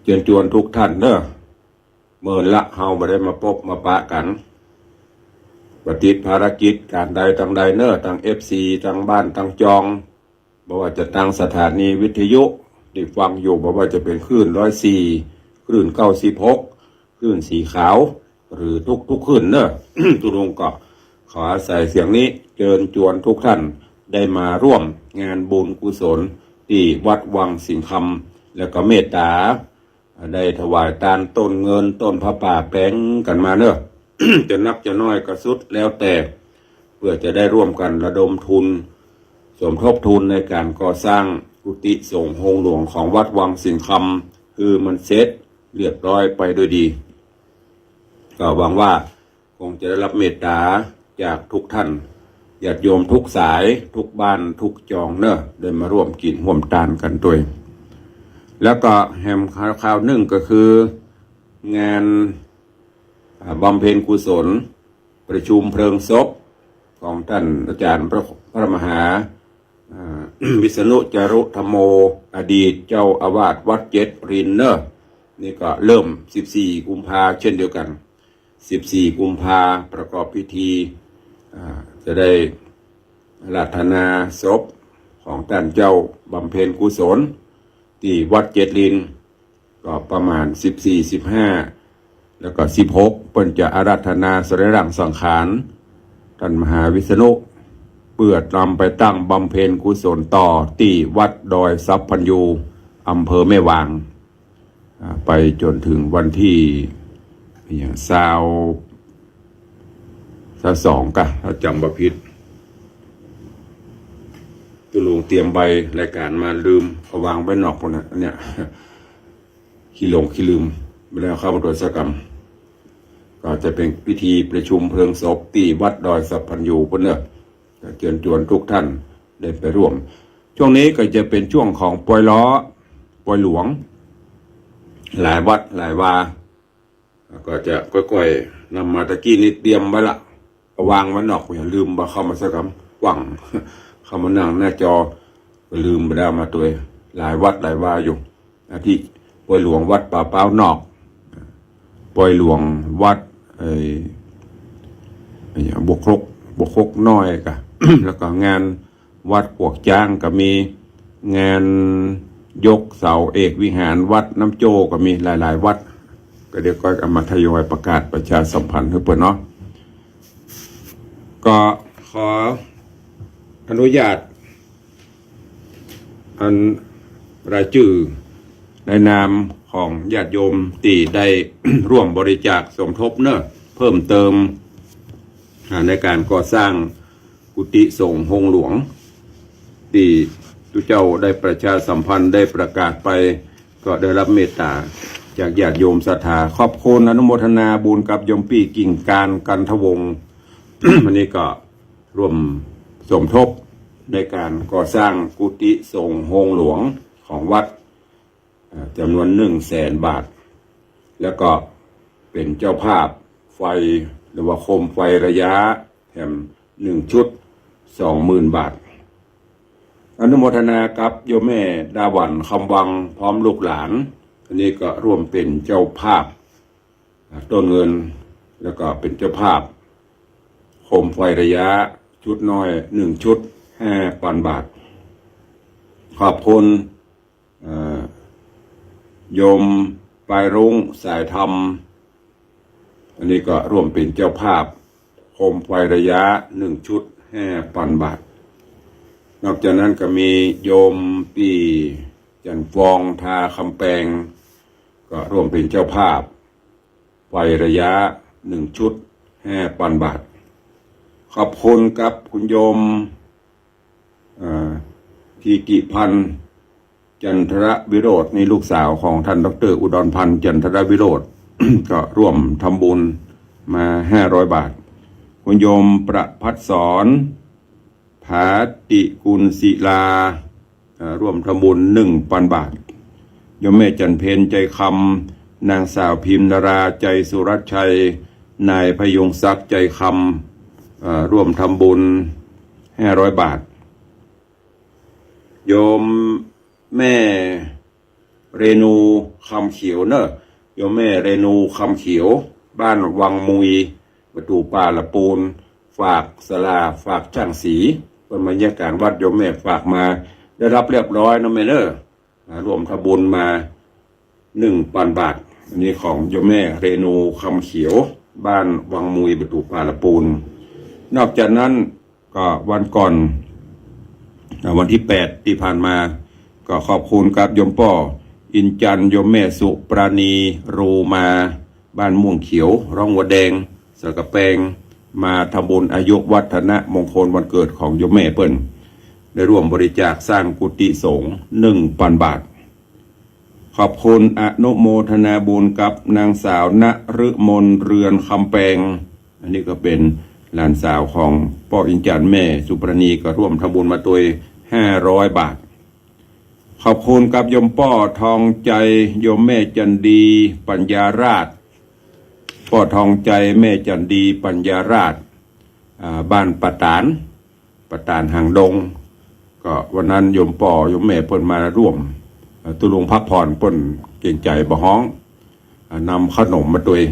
เจิญจวนทุกท่านเน่อ เมินละเฮาบ่ได้มาปบมาปะกั๋น บ่ติดภารกิจก๋านใดตางใดเน่อ ตาง เอฟซี ตางบ้านตางจอง บ่ว่าจะตางสถานีวิทยุตี้ฟังอยู่ บ่ว่าจะเป๋นคลื่นร้อยสี่ คลื่นเก้าสิบหก คลื่นสีขาว หรือทุกๆ คลื่นเน่อ ตุ๊ลุงก็ขออาศัยเสียงนี้เจิญจวนทุกท่านได้มาร่วมงานบุญกุศลตี้วัดวังสิงห์คำ แล้วก็เมตต๋า ได้ถวายตานต้นเงินต้นผ้าป่าแป๋งกั๋นมาเน่อ จะนักจะน้อยก็สุดแล้วแต่ เพื่อจะได้ร่วมกั๋นระดมทุน สมทบทุนในก๋านก่อสร้างกุฏิสงฆ์โฮงหลวงของวัดวังสิงห์คำ หื้อมันเสร็จเรียบร้อยไปด้วยดี ก็หวังว่า คงจะได้รับเมตต๋าจากทุกท่าน ญาติโยมทุกสาย ทุกบ้านทุกจองเน่อ ได้มาร่วมกิ๋นฮ่วมตานกั๋นตวย แล้วก็แหมข่าวนึ่งก็คือ งาน อ่า บำเพ็ญกุศล ประชุมเพลิงศพของต้านอาจ๋ารย์พระ พระมหา อ่า วิษณุจารุธัมโม อดีตเจ้าอาวาสวัดเจ็ดรินเน่อ นี่ก็เริ่มสิบสี่กุมภาเช่นเดียวกั๋น สิบสี่กุมภาประกอบพิธี อ่า จะได้อาราธนาศพของต้านเจ้าบำเพ็ญกุศลตี้วัดเจ็ดริน ก็ประมาณสิบสี่ สิบห้า แล้วก็สิบหก เปิ้นจะอาราธนาสรีระสังขารต้านมหาวิษณุ เปื้อนำไปตั้งบำเพ็ญกุศลต่อตี้วัดดอยสัพพัญญู อำเภอแม่วาง อ่า ไปจ๋นเถิงวันตี้ อะหยัง ซาว ซาวสองก่ะ ถ้าจ๋ำบ่ผิด ตุ๊ลุงเตรียมใบรายก๋านมาลืม เอาวางไว้นอกปู๊นน่ะ เนี่ย ขี้หลงขี้ลืม บ่ได้เอาเข้ามาตรวจสักกำ ก็จะเป๋นพิธีประชุมเพลิงศพตี้วัดดอยสัพพัญญูปู้นเน่อ ก็เจิญจวนทุกท่านได้ไปร่วม ช่วงนี้ก็จะเป๋นช่วงของปอยล้อ ปอยหลวง หลายวัดหลายวา ก็จะก้อยๆ นำมา ตะกี้นี้เตรียมไว้ละ วางไว้นอก อย่าลืมว่าเข้ามาสักกำ กว้าง เข้ามานั่งหน้าจอ ก็ลืมไปแล้วมาตวย หลายวัดหลายวาอยู่ อาทิปอยหลวงวัดป่าป๊าวนอก ปอยหลวงวัด เอ่อ ไอ้หยัง บวกครก บวกครกน้อยกะ แล้วก็งานวัดปวกจ๊างก็มี งานยกเสาเอกวิหารวัดน้ำโจ้ก็มี หลายๆ วัด ก็เดี๋ยวก้อยเอามาทยอยประกาศประชาสัมพันธ์หื้อเปิ้นเนาะ ก็ขออนุญาต อันรายจื้อในนามของญาติโยมตี้ได้ร่วมบริจาคสมทบเน่อ เพิ่มเติม อ่า ในก๋านก่อสร้างกุฏิสงฆ์โฮงหลวง ตี้ตุ๊เจ้าได้ประชาสัมพันธ์ได้ประกาศไป ก็ได้ฮับเมตต๋าจากญาติโยมศรัทธา ขอบคุณอนุโมทนาบุญกับโยมปี้กิ่งการ กันทวงศ์ อันนี้ก็ ร่วมสมทบในก๋านก่อสร้างกุฏิสงฆ์โฮงหลวงของวัด เอ่อ จ๋ำนวนหนึ่งแสนบาท แล้วก็เป๋นเจ้าภาพไฟ หรือว่าโคมไฟระยะแถมหนึ่งชุด สองหมื่นบาท อนุโมทนากับโยมแม่ดาหวัน คำวัง พร้อมลูกหลาน อันนี้ก็ร่วมเป๋นเจ้าภาพ ต้นเงิน แล้วก็เป๋นเจ้าภาพโคมไฟระยะชุดน้อยหนึ่งชุด ห้าปันบาท ขอบคุณ เอ่อ โยมปายรุ้ง สายธรรม อันนี้ก็ร่วมเป๋นเจ้าภาพโคมไฟระยะหนึ่งชุด ห้าปันบาท นอกจากนั้นก็มีโยมปี้จันทร์ฟอง ทาคำแปง ก็ร่วมเป๋นเจ้าภาพ ไฟระยะหนึ่งชุด ห้าปันบาท ขอบคุณกับคุณโยม เอ่อ ธีกิพันธ์ จันทรวิโรจน์ นี่ลูกสาวของท่านด็อกเตอร์อุดรพันธ์ จันทรวิโรจน์ ก็ร่วมทำบุญมาห้าร้อยบาท คุณโยมประภัสสร ผาติกุลศิลา เอ่อ ร่วมทำบุญหนึ่งปันบาท โยมแม่จันเพ็ญ ใจคำ นางสาวพิมนารา ใจสุรัตน์ชัย นายพยุงศักดิ์ ใจคำ เอ่อ ร่วมทำบุญห้าร้อยบาท โยมแม่เรนู คำเขียวเน่อ โยมแม่เรนู คำเขียว บ้านวังมุย ประตู๋ป่าละปูน ฝากศาลา ฝากจ้างสี เปิ้นมาเยียะก๋านวัด โยมแม่ฝากมา ได้ฮับเรียบร้อยเนาะแม่เน่อ อ่า ร่วมทำบุญมาหนึ่งปันบาท อันนี้ของโยมแม่เรนู คำเขียว บ้านวังมุย ประตู๋ป่าละปูน นอกจากนั้นก็วันก่อน อ่า วันตี้แปดตี้ผ่านมา ก็ขอบคุณกับโยมป้ออินจันทร์ โยมแม่สุปราณี รูมา บ้านม่วงเขียว ร่องวัวแดง สันกำแปง มาทำบุญอายุวัฒนมงคลวันเกิดของโยมแม่เปิ้น ได้ร่วมบริจาคสร้างกุฏิสงฆ์หนึ่งปันบาท ขอบคุณอนุโมทนาบุญกับนางสาวนฤมล เรือนคำแปง อันนี้ก็เป๋นหลานสาวของป้ออินจันทร์ แม่สุปราณี ก็ร่วมทำบุญมาตวยห้าร้อยบาท ขอบคุณกับโยมป้อทองใจ โยมแม่จันดี ปัญญาราษฎร์ ป้อทองใจ แม่จันดี ปัญญาราษฎร์ อ่า บ้านป่าตาล ป่าตาลหางดง ก็วันนั้นโยมป้อโยมแม่เปิ้นมาร่วม เอ่อ ตุ๊ลุงพักผ่อน เปิ้นเกรงใจ๋บ่ฮ้อง อ่า นำเข้าหนมมาตวย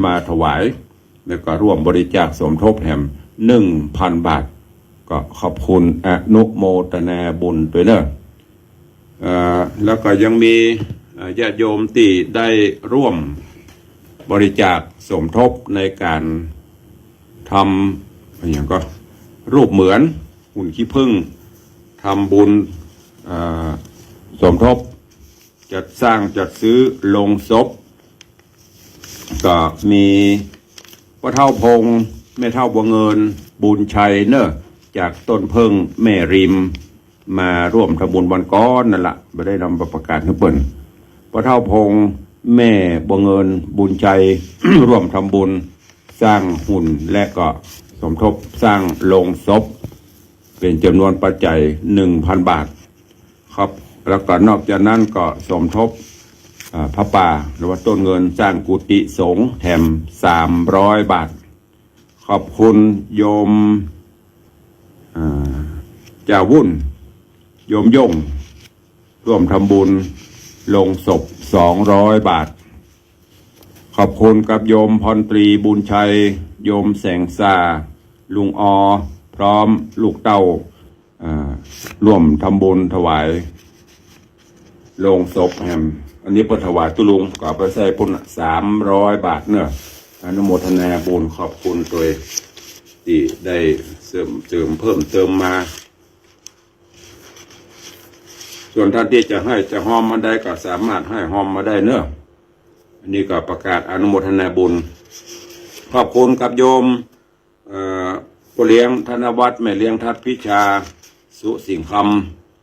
มาถวาย แล้วก็ร่วมบริจาคสมทบแหมหนึ่งปันบาท ก็ขอบคุณอนุโมทนาบุญตวยเน่อ เอ่อ แล้วก็ยังมี เอ่อ ญาติโยมตี้ได้ร่วมบริจาคสมทบในก๋านทำ อะหยังก็ รูปเหมือน หุ่นขี้ผึ้ง ทำบุญ เอ่อ สมทบ จัดสร้างจัดซื้อโลงศพ ก็มีป้อเฒ่าพงษ์ แม่เฒ่าบัวเงิน บุญชัยเน่อ จากต้นเพิ่งแม่ริม มาร่วมทำบุญวันก่อนนั่นละ บ่ได้นำมาประกาศหื้อเปิ้น ป้อเฒ่าพงษ์ แม่บัวเงิน บุญชัย ร่วมทำบุญสร้างหุ่น และก็สมทบสร้างโลงศพ เป๋นจ๋ำนวนปัจจัย หนึ่งพันบาท ครับ แล้วก็นอกจากนั้นก็สมทบ อ่า ผ้าป่า หรือว่าต้นเงินสร้างกุฏิสงฆ์แถม สามร้อยบาท ขอบคุณโยม อ่า จ่าวุ่น โยมย่ง ร่วมทำบุญโลงศพ สองร้อยบาท ขอบคุณกับโยมพลตรีบุญชัย โยมแสงสา ลุงออ พร้อมลูกเต้า อ่า ร่วมทำบุญถวายโลงศพแหม อันนี้เปิ้นถวายตุ๊ลุง ก็เอาไปใส่ปุ้น สามร้อยบาทเนาะ อนุโมทนาบุญ ขอบคุณตวยตี้ได้เสริม เสริมเพิ่มเติมมา ส่วนท่านตี้จะหื้อจะฮอมมาได้ก็สามารถหื้อฮอมมาได้เนาะ อันนี้ก็ประกาศอนุโมทนาบุญ ขอบคุณกับโยม เอ่อ ป้อเลี้ยงธนวัฒน์ แม่เลี้ยงทัดพิชา สุสิงห์ค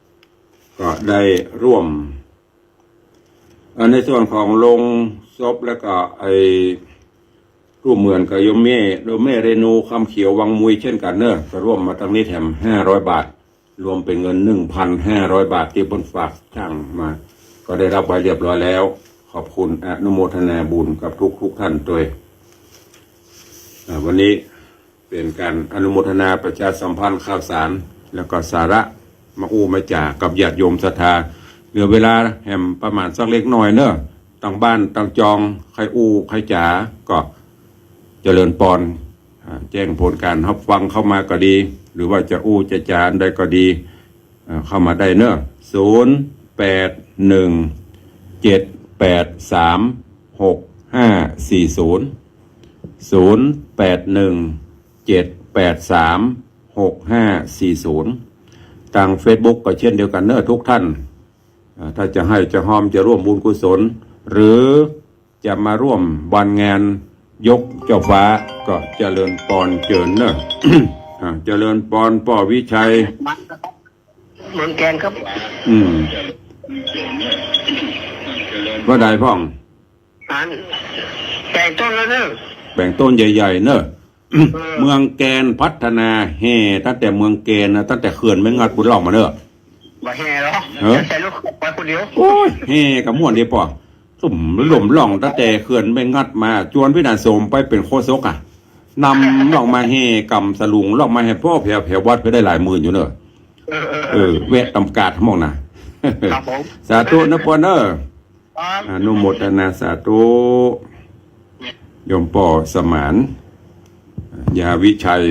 ำ ก็ได้ร่วม อ่า ในส่วนของโลงศพแล้วก็ไอ้ ร่วมเหมือนกับโยมแม่ โยมแม่เรนูคำเขียววังมุยเช่นกั๋นเนาะ ก็ร่วมมาตังนี้แถม ห้าร้อยบาท รวมเป๋นเงิน หนึ่งพันห้าร้อยบาท ตี้เปิ้นฝากจ้างมา ก็ได้ฮับไว้เรียบร้อยแล้ว ขอบคุณอนุโมทนาบุญกับทุกๆท่านตวย อ่า วันนี้เป๋นก๋านอนุโมทนาประชาสัมพันธ์ข่าวสาร แล้วก็สาระมาอู้มาจ๋ากับญาติโยมศรัทธา เหลือเวลาแหมประมาณสักเล็กน้อยเนาะ ตางบ้านตางจอง ใค่อู้ใค่จ๋าก็เจริญปอน อ่า แจ้งผลก๋านฮับฟังเข้ามาก็ดี หรือว่าจะอู้จะจ๋าอันใดก็ดี อ่า เข้ามาได้เนาะ ศูนย์ แปด หนึ่ง เจ็ด แปด สาม หก ห้า สี่ ศูนย์ ศูนย์ แปด หนึ่ง เจ็ด แปด สาม หก ห้า สี่ ศูนย์ ตางเฟซบุ๊กก็เช่นเดียวกั๋นเนาะทุกท่าน อ่า ถ้าจะหื้อจะฮอมจะร่วมบุญกุศล หรือจะมาร่วมวันงานยกเจ้าฟ้า ก็เจริญปอนเจิญเนาะ อ่า เจริญปอนป้อวิชัย เมืองแกนครับ อืม ว่าใดพ่อง อัน แป๋งต้นแล้วเนาะ แป๋งต้นใหญ่ๆเนาะ เออ เมืองแกนพัฒนา แห่ตั้งแต่เมืองแกนนะ ตั้งแต่เขื่อนแม่งัดปุ้นล่องมาเนาะ บ่แห่หรอก เออ แต่ลูกไปคนเดียว โอ้ย แห่ก็ม่วนดีป้อ สุมลุ่มล่องตั้งแต่เขื่อนแม่งัดมา จวนปี้นาโสมไปเป๋นโฆษกอะ นำล่องมาแห่กำสลุงล่องมาแห่ป้อแผวๆวัดไปได้หลายหมื่นอยู่เนาะ เออ เออ เออ แวะตำกาดหม่องนะ ครับผม สาธุนะป้อเนาะ ครับ อนุโมทนาสาธุ โยมป้อสมาน ยาวิชัย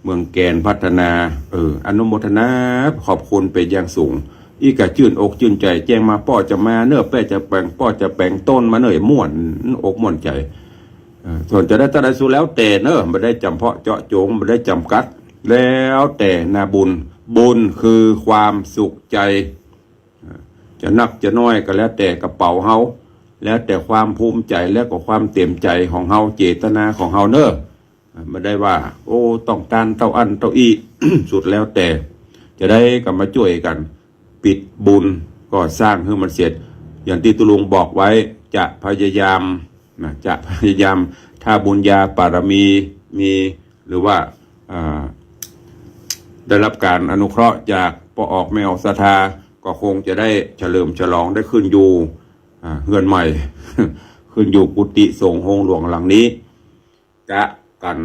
เมืองแกนพัฒนา เออ อนุโมทนา ขอบคุณเป๋นอย่างสูง อี้ก็จื้นอกจื้นใจ๋ แจ้งมาป้อจะมาเนาะ แป้จะแป๋ง ป้อจะแป๋งต้นมาเนาะ ม่วนอกม่วนใจ๋ เออ ส่วนจะได้เต้าใดสุดแล้วแต่เนาะ บ่ได้จ๋ำเพาะเจาะจง บ่ได้จ๋ำกัด แล้วแต่นาบุญ บุญคือความสุขใจ๋ จะนักจะน้อยก็แล้วแต่กระเป๋าเฮา แล้วแต่ความภูมิใจ๋ แล้วก็ความเต๋มใจ๋ของเฮา เจตนาของเฮาเนาะ บ่ได้ว่า โอ้ ต้องก๋านเต้าอั้นเต้าอี้ สุดแล้วแต่ จะได้ก็มาจ้วยกั๋น ปิดบุญก่อสร้างหื้อมันเสร็จ อย่างตี้ตุ๊ลุงบอกไว้ จะพยายามนะ จะพยายาม ถ้าบุญญาบารมีมี หรือว่า อ่า ได้ฮับก๋านอนุเคราะห์จากป้อออกแม่ออกศรัทธา ก็คงจะได้เฉลิมฉลอง ได้ขึ้นอยู่ อ่า เฮือนใหม่ ขึ้นอยู่กุฏิสงฆ์โฮงหลวงหลังนี้ กะกั๋น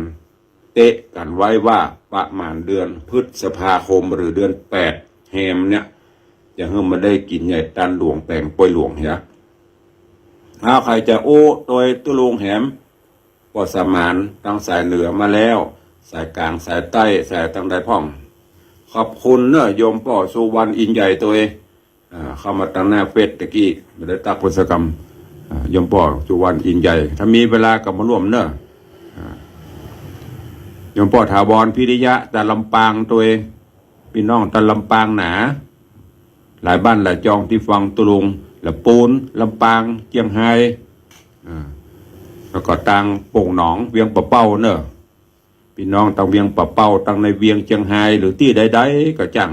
เต๊ะกั๋นไว้ว่าประมาณเดือนพฤษภาคมหรือเดือนแปดแฮมเนี่ย จะหื้อมันได้กิ๋นใหญ่ตานหลวงแป๋งป้อยหลวงเหีย ถ้าใผจะอู้ตวยตุ๊ลุงแหม ป้อสมานตางสายเหนือมาแล้ว สายก๋าง สายใต้ สายตางใดพ่อง ขอบคุณเนาะ โยมป้อสุวรรณอินใหญ่ตวย อ่า เข้ามาตางหน้าเฟซตะกี้ บ่ได้ตั๊กเปิ้นสักกำ อ่า โยมป้อสุวรรณอินใหญ่ ถ้ามีเวลาก็มาร่วมเนาะ อ่า โยมป้อถาวรพิริยะ ตางลำปางตวย ปี้น้องตางลำปางหนา หลายบ้านหลายจองตี้ฟังตุ๊ลุง ละปูน ลำปาง เจียงฮาย อ่า แล้วก็ตางโป่งหนอง เวียงป่าเป้าเนาะ ปี้น้องตางเวียงป่าเป้า ตางในเวียงเจียงฮาย หรือตี้ใดๆก็จ้าง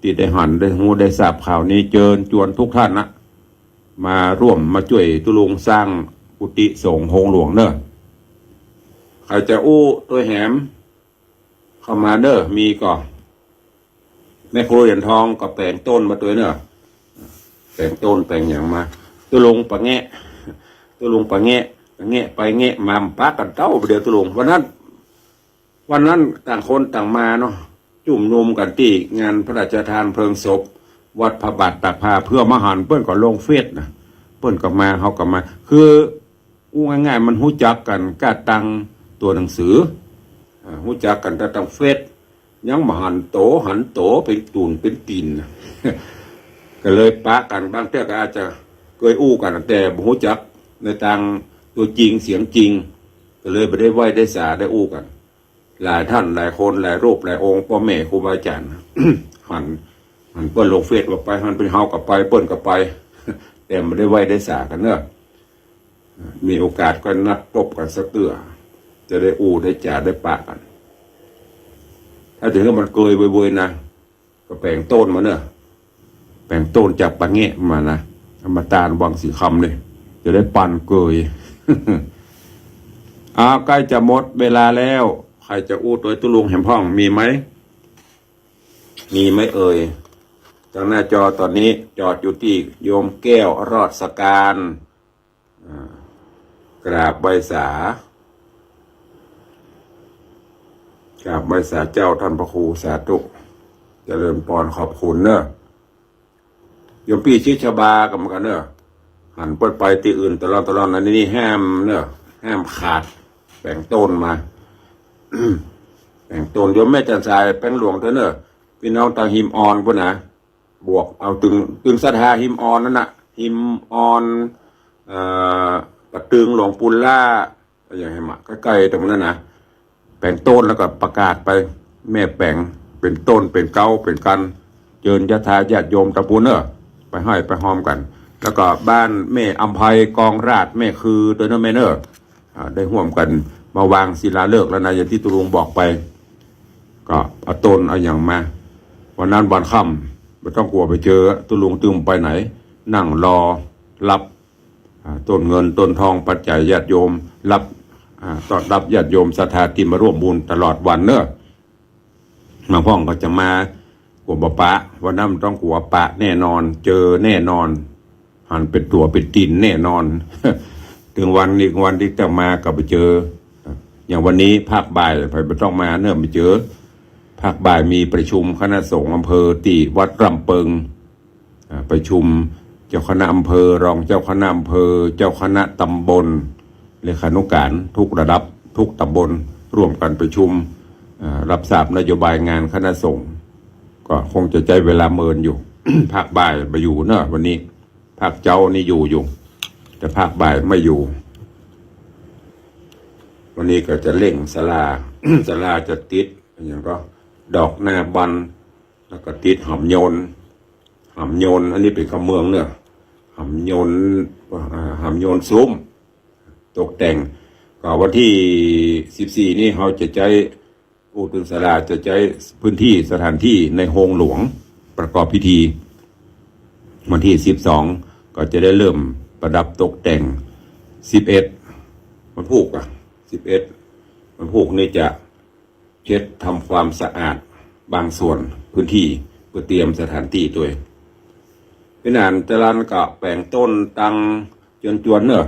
ตี้ได้หันได้ฮู้ได้ทราบข่าวนี้ เจิญจวนทุกท่านนะ มาร่วมมาจ้วยตุ๊ลุงสร้างกุฏิสงฆ์โฮงหลวงเน่อ ใผจะอู้ตวยแหม เข้ามาเน่อ มีก่อ แม่ครูเหรียญทองก็แป๋งโต้นมาตวยเน่อ แป๋งโต้นแป๋งหยังมา ตุ๊ลุงปะแงะ ตุ๊ลุงปะแงะ แงะไปแงะมา ปะกั๋นเต้าไปเดียวตุ๊ลุง วันนั้น วันนั้นต่างคนต่างมาเนาะ จุมนุมกั๋นตี้งานพระราชทานเพลิงศพ วัดพระบาทตากผ้า เปื้อบ่หันเปิ้นก็ลงเฟซนะ เปิ้นก็มา เฮาก็มา คือ อู้ง่ายๆ มันฮู้จักกั๋นก้าตังตั๋วหนังสือ อ่า ฮู้จักกั๋นก้าตังเฟซ ยังบ่หันโต หันโตเป๋นตู๋นเป๋นตี๋น ก็เลยปะกั๋น บางเตื้อก็อาจจะเกยอู้กั๋น แต่บ่ฮู้จักในตางตั๋วจริงเสียงจริง ก็เลยบ่ได้ไหว้ได้สาได้อู้กั๋น หลายต้านหลายคนหลายรูปหลายองค์ ป้อแม่ครูบาอาจ๋ารย์ หัน หันเปิ้นลงเฟซว่าไป หันเป๋นเฮาก็ไป เปิ้นก็ไป แต่บ่ได้ไหว้ได้สากั๋นเน่อ มีโอกาสก็นัดตบกั๋นสักเตื้อ จะได้อู้ได้จ๋าได้ปะกั๋น ถ้าเถิงมันเกยเวยๆ นะ ก็แป๋งโต้นมาเน่อ แป๋งโต้นจากปะแงะมานะ เอามาตานวังสีคำเลย จะได้ปันเกย อ้าว ใก้จะหมดเวลาแล้ว ใผจะอู้ตวยตุ๊ลุงแหมพ่อง มีไหม มีไหมเอ่ย ตางหน้าจอต๋อนนี้จอดอยู่ตี้โยมแก้วรอดสการ อ่า กราบไหว้สา กราบไหว้สาเจ้าต้านพระครู สาธุ เจริญปอน ขอบคุณเน่อ โยมปี้ชิดชบาก็เหมือนกั๋นเน่อ หันเปิ้นไปตี้อื่นตลอดตลอด อันนี้ห้ามเน่อ ห้ามขาด แป๋งโต้นมา แป๋งโต้น โยมแม่จันทร์สายแป๋งหลวงตวยเน่อ ปี้น้องตางฮิมออนปู้นนะ บวกเอาตึง ตึงศรัทธาฮิมออนนั่นน่ะ ฮิมออน เอ่อ ปะตึงหลวงปู่ล่า อย่างเหียมะ ใก้ๆ ตรงนั้นนะ แป๋งโต้นแล้วก็ประกาศไป แม่แป๋ง เป๋นโต้นเป๋นเก๊าเป๋นกัณฑ์ เจิญศรัทธาญาติโยมตางปู้นเน่อ ไปฮ้อยไปฮอมกั๋น แล้วก็บ้านแม่อำไพกองราช แม่คือตวยเน่อแม่เน่อ อ่า ได้ฮ่วมกั๋นมาวางศิลาฤกษ์แล้วนะ อย่างตี้ตุ๊ลุงบอกไป ก็เอาโต้นเอาหยังมา วันนั้นวันค่ำ บ่ต้องกั๋วไปเจอตุ๊ลุงตึงไปไหน นั่งรอรับ อ่า โต้นเงินโต้นทองปัจจัยญาติโยม รับ อ่า ต้อนรับญาติโยมศรัทธาตี้มาร่วมบุญตลอดวันเน่อ บางพ่องก็จะมากั๋วบ่ปะ วันนั้นบ่ต้องกั๋วปะแน่นอน เจอแน่นอน หันเป๋นตั๋วเป๋นตี๋นแน่นอน เถิงวันนี้วันตี้จะมาก็ไปเจอ อย่างวันนี้ภาคบ่ายใผบ่ต้องมาเน่อ ไปเจอ ภาคบ่ายมีประชุมคณะสงฆ์อำเภอตี้วัดร่ำเปิง อ่า ประชุมเจ้าคณะอำเภอ รองเจ้าคณะอำเภอ เจ้าคณะตำบล เลขานุการทุกระดับทุกตำบล ร่วมกั๋นประชุม อ่า รับทราบนโยบายงานคณะสงฆ์ ก็คงจะใจ๊เวลาเมินอยู่ ภาคบ่ายบ่อยู่เน่อวันนี้ ภาคเจ๊านี่อยู่อยู่ แต่ภาคบ่ายไม่อยู่ วันนี้ก็จะเร่งศาลา ศาลาจะติด อย่างก็ดอกหน้าบัน แล้วก็ติดหำโยน หำโยน อันนี้เป๋นกำเมืองเน่อ หำโยน อ่า หำโยนสุม ตกแต่ง ก็วันตี้สิบสี่นี่เฮาจะใจ๊ อู้เถิงศาลาจะใจ๊พื้นตี้สถานตี้ในโฮงหลวงประกอบพิธี วันตี้สิบสองก็จะได้เริ่มประดับตกแต่ง สิบเอ็ด วันพูกอะ สิบเอ็ด วันพูกนี่จะเช็ดทำความสะอาดบางส่วนพื้นตี้เปื้อเตรียมสถานตี้ตวย เป๋นอันจารันก็แป๋งโต้นตังจวนๆ เน่อ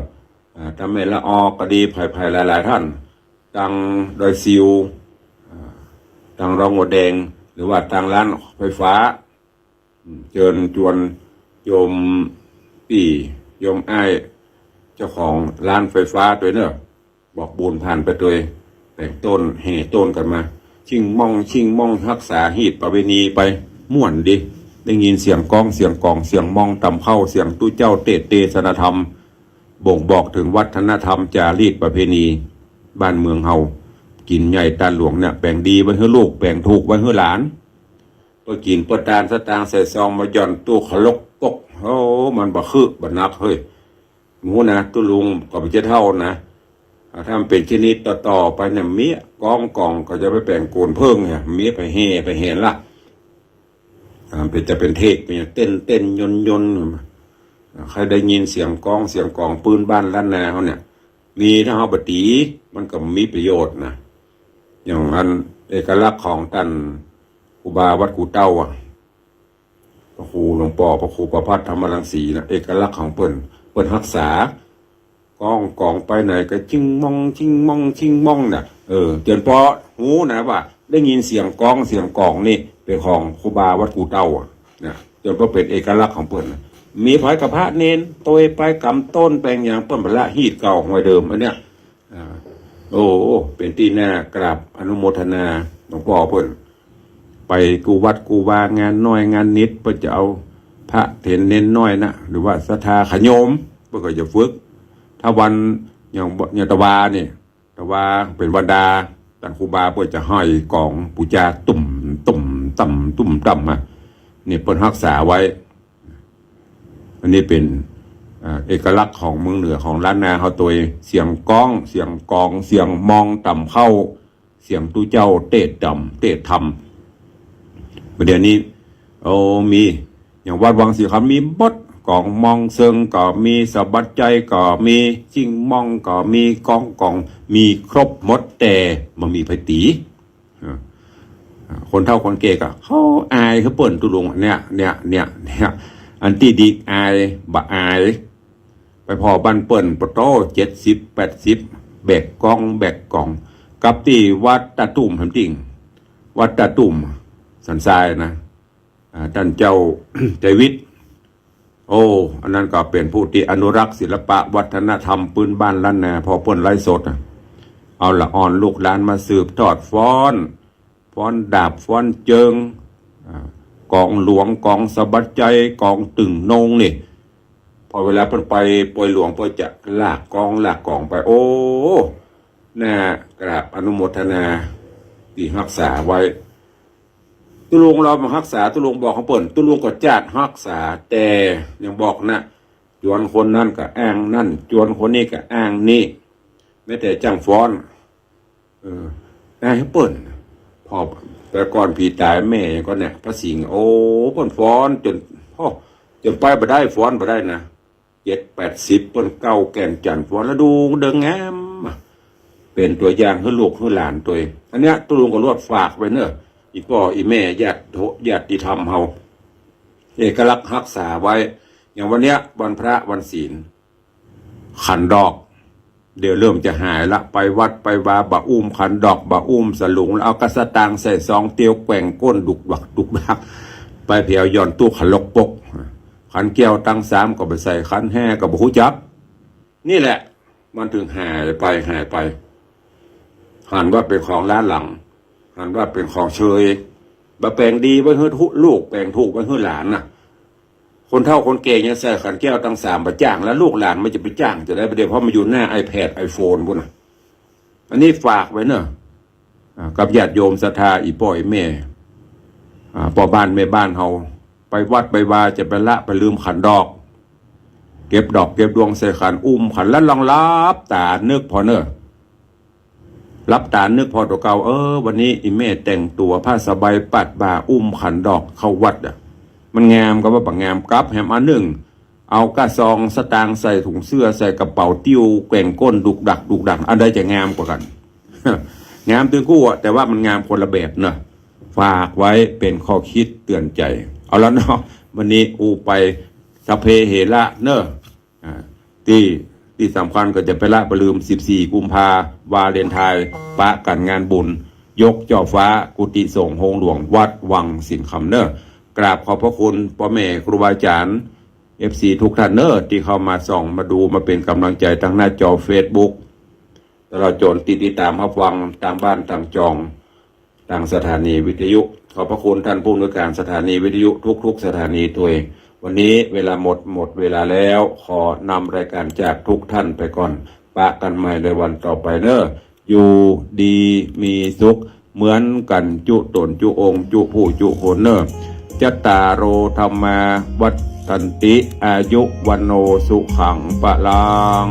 อ่า ตางแม่ละออก็ดี ใผๆ หลายๆ ต้าน ตางดอยซิว อ่า ตางรองหัวแดง หรือว่าตางร้านไฟฟ้า อืม เจิญจวนโยมปี้โยมอ้าย เจ้าของร้านไฟฟ้าตวยเน่อ บอกบุญผ่านไปตวย แป๋งโต้น แห่โต้นกั๋นมา ชิ่งม่อง ชิ่งม่อง ฮักษาฮีตประเวณีไป ม่วนดี ได้ยินเสียงก้อง เสียงก๋อง เสียงมองตำเข้า เสียงตุ๊เจ้าเตสน์เตสนธรรม บ่งบอกเถิงวัฒนธรรมจารีตประเพณีบ้านเมืองเฮา กิ๋นใหญ่ตานหลวงเนี่ย แป๋งดีไว้หื้อลูก แป๋งถูกไว้หื้อหลาน เปิ้นกิ๋นเปิ้นตานสตางค์ใส่ซองมาหย่อนตู้ขะลกปก โอ้ มันบ่คึบ่นักเฮ้ย หมู่นะ ตุ๊ลุงก็บ่ใจ้เฒ่านะ อ่า ถ้ามันเป๋นชนิดต่อๆ ไปเนี่ย เมี้ยก้องก๋องก็จะไปแป๋งโก๋นเผิ้งเนี่ย เมี้ยไปแห่ ไปแห่ละ อ่า เป๋นจะเป๋นเทศ เป๋นเต้นเต้นยนยน เอ ใค่ได้ยินเสียงก้องเสียงก๋องปื๊นบ้านล้านนาเฮาเนี่ย มี ถ้าเฮาบ่ตี๋ มันก็มีประโยชน์นะ อย่างอันเอกลักษณ์ของต้านครูบาวัดกู่เต้าอะ พระครูหลวงป้อ พระครูประภัทรธรรมรังสีนะ เอกลักษณ์ของเปิ้น เปิ้นฮักษา ก้องก๋องไปไหนก็จิงมอง จิงมอง จิงมองน่ะ เออ เจือนป้อฮู้นะว่าได้ยินเสียงก้องเสียงก๋องนี่เป๋นของครูบาวัดกู่เต้าอะ นะ เจือนป้อเป๋นเอกลักษณ์ของเปิ้นนะ มีไผก็พระเณร ตวยไปกำต้นแป๋งหยัง เปิ้นบ่ละฮีตเก่าฮวยเดิม อันเนี้ย อ่า โอ้ เป๋นตี้น่ากราบอนุโมทนาหลวงป้อเปิ้น ไปกู้วัดกู้วา งานน้อยงานนิด เปิ้นจะเอาพระเณรน้อยนะ หรือว่าศรัทธาขะโยม เปิ้นก็จะฝึก ถ้าวันอย่าง อย่างตะวานี่ ตะวาเป๋นวันดา ต้านครูบาเปิ้นจะห้อยก๋องปู๋จา ตุ้ม ตุ้ม ต่ำ ตุ้ม ต่ำ อะ นี่เปิ้นฮักษาไว้ อันนี้เป๋น อ่า เอกลักษณ์ของเมืองเหนือ ของล้านนาเฮาตวย เสียงก้อง เสียงก๋อง เสียงมองต่ำเข้า เสียงตุ๊เจ้าเตสน์ธรรม เตสน์ธรรม บ่าเดี่ยวนี้ โอ้ มี อย่างวัดวังสีคำมีหมด ก๋องมองเซิงก็มี สะบัดใจ๋ก็มี จิงมองก็มี ก้องก๋อง มีครบหมด แต่บ่มีไผตี๋ เออ คนเฒ่าคนแก่ก็เฮาอายหื้อเปิ้น ตุ๊ลุง เนี่ย เนี่ย เนี่ย เนี่ย อันตี้ดีอายบ่อาย ไปผ่อบ้านเปิ้นปะโต้ เจ็ดสิบ แปดสิบ แบกก้อง แบกก๋อง กับตี้วัดตาตุ่มแหมติ่ง วัดตาตุ่ม สันทรายนะ อ่า ต้านเจ้า ใจวิทย์ โอ้ อันนั้นก็เป๋นผู้ตี้อนุรักษ์ศิลปะวัฒนธรรมปื๊นบ้านล้านนา ผ่อเปิ้นไลฟ์สดอะ เอาละอ่อนลูกหลานมาสืบทอดฟ้อน ฟ้อนดาบ ฟ้อนเจิง อ่า ก๋องหลวง ก๋องสะบัดใจ๋ ก๋องตึงนงนี่ พอเวลาเปิ้นไปปอยหลวง เปิ้นจะลากก้องลากก๋องไป โอ้ น่ากราบอนุโมทนาตี้ฮักษาไว้ ตุ๊ลุงลอบ่ฮักษา ตุ๊ลุงบอกของเปิ้น ตุ๊ลุงก็จาดฮักษา แต่ยังบอกนะ จวนคนนั้นก็อ้างนั้น จวนคนนี้ก็อ้างนี้ แม้แต่จ้างฟ้อน เออ อ้างหื้อเปิ้น ผ่อ แต่ก่อนผีต๋ายแม่ก็เนี่ย พระสิงห์ โอ้ เปิ้นฟ้อนจ๋น โอ้ จ๋นไปบ่ได้ ฟ้อนบ่ได้นะ เจ็ดแปดสิบ เปิ้นเก้าแก่นจันทน์ ฟ้อนแล้วดูเดิงงามอะ เป๋นตั๋วอย่างหื้อลูกหื้อหลานตวย อันเนี้ยตุ๊ลุงก็ลวดฝากไว้เน่อ อี่ป้ออี่แม่ญาติโย ญาติธรรมเฮา เอกลักษณ์ฮักษาไว้ อย่างวันเนี้ยวันพระวันศีล ขันดอก เดี๋ยวเริ่มจะหายละ ไปวัดไปวาบ่อุ้มขันดอก บ่อุ้มสลุง แล้วเอาก้าสตางค์ใส่ซองเตียวแกว่งก้นดุกดักดุกดัก ไปแผวหย่อนตู้ขลกปก ขันแก้วตังสามก็บ่ใส่ ขันแฮก็บ่ฮู้จัก นี่แหละ มันถึงหายไป หายไป หันว่าเป๋นของล้าหลัง หันว่าเป๋นของเชย บ่แป๋งดีไว้หื้อลูก แป๋งถูกไว้หื้อหลานน่ะ คนเฒ่าคนแก่ยังใส่ขันแก้วตังสามบ่จ้าง แล้วลูกหลานมันจะไปจ้างจะใด บ่าเดี่ยว เพราะมันอยู่หน้าไอแพด ไอโฟน ปู้นน่ะ อันนี้ฝากไว้เน่อ อ่า กับญาติโยมศรัทธาอี่ป้ออี่แม่ อ่า ป้อบ้านแม่บ้านเฮา ไปวัดไปวาจะไปละไปลืมขันดอก เก็บดอกเก็บดวงใส่ขัน อุ้มขัน แล้วลองหลับต๋านึกผ่อเน่อ หลับต๋านึกผ่อตั๋วเก่า เออ วันนี้อี่แม่แต่งตั๋วผ้าสบายปาดบ่า อุ้มขันดอกเข้าวัดอะ มันงามกับว่าบ่งาม กับแหมอันนึ่ง เอาก้าซองสตางค์ใส่ถุงเสื้อ ใส่กระเป๋าติ้ว แกว่งก้นดุกดักดุกดัก อันใดจะงามกว่ากั๋น งามตึงกู้อะ แต่ว่ามันงามคนละแบบเน่อ ฝากไว้เป๋นข้อคิดเตือนใจ๋ เอาละเนาะ วันนี้อู้ไป สัพเพเหระเน่อ อ่า ตี้ ตี้สำคัญก็จะไปละบ่ลืม สิบสี่กุมภา วาเลนไทน์ ปะกั๋นงานบุญ ยกจ่อฟ้า กุฏิสงฆ์โฮงหลวงวัดวังสิงห์คำเน่อ กราบขอบพระคุณป้อแม่ครูบาอาจ๋ารย์ เอฟซี ทุกท่านเน่อ ตี้เข้ามาส่องมาดูมาเป๋นก๋ำลังใจ๋ตางหน้าจอเฟซบุ๊ก ตลอดจ๋นตี้ติดต๋ามฮับฟังตางบ้านตางจอง ตางสถานีวิทยุ ขอบพระคุณต้านผู้อำนวยก๋านสถานีวิทยุทุกๆสถานีตวย วันนี้เวลาหมด หมดเวลาแล้ว ขอนำรายก๋านจากทุกท่านไปก่อน ปะกั๋นใหม่ในวันต่อไปเน่อ อยู่ดีมีสุขเหมือนกั๋นจุ๊ต๋นจุ๊องค์จุ๊ผู้จุ๊คนเน่อ จัตตาโร ธัมมา วัฑฒันติ อายุ วัณโณ สุขัง พลัง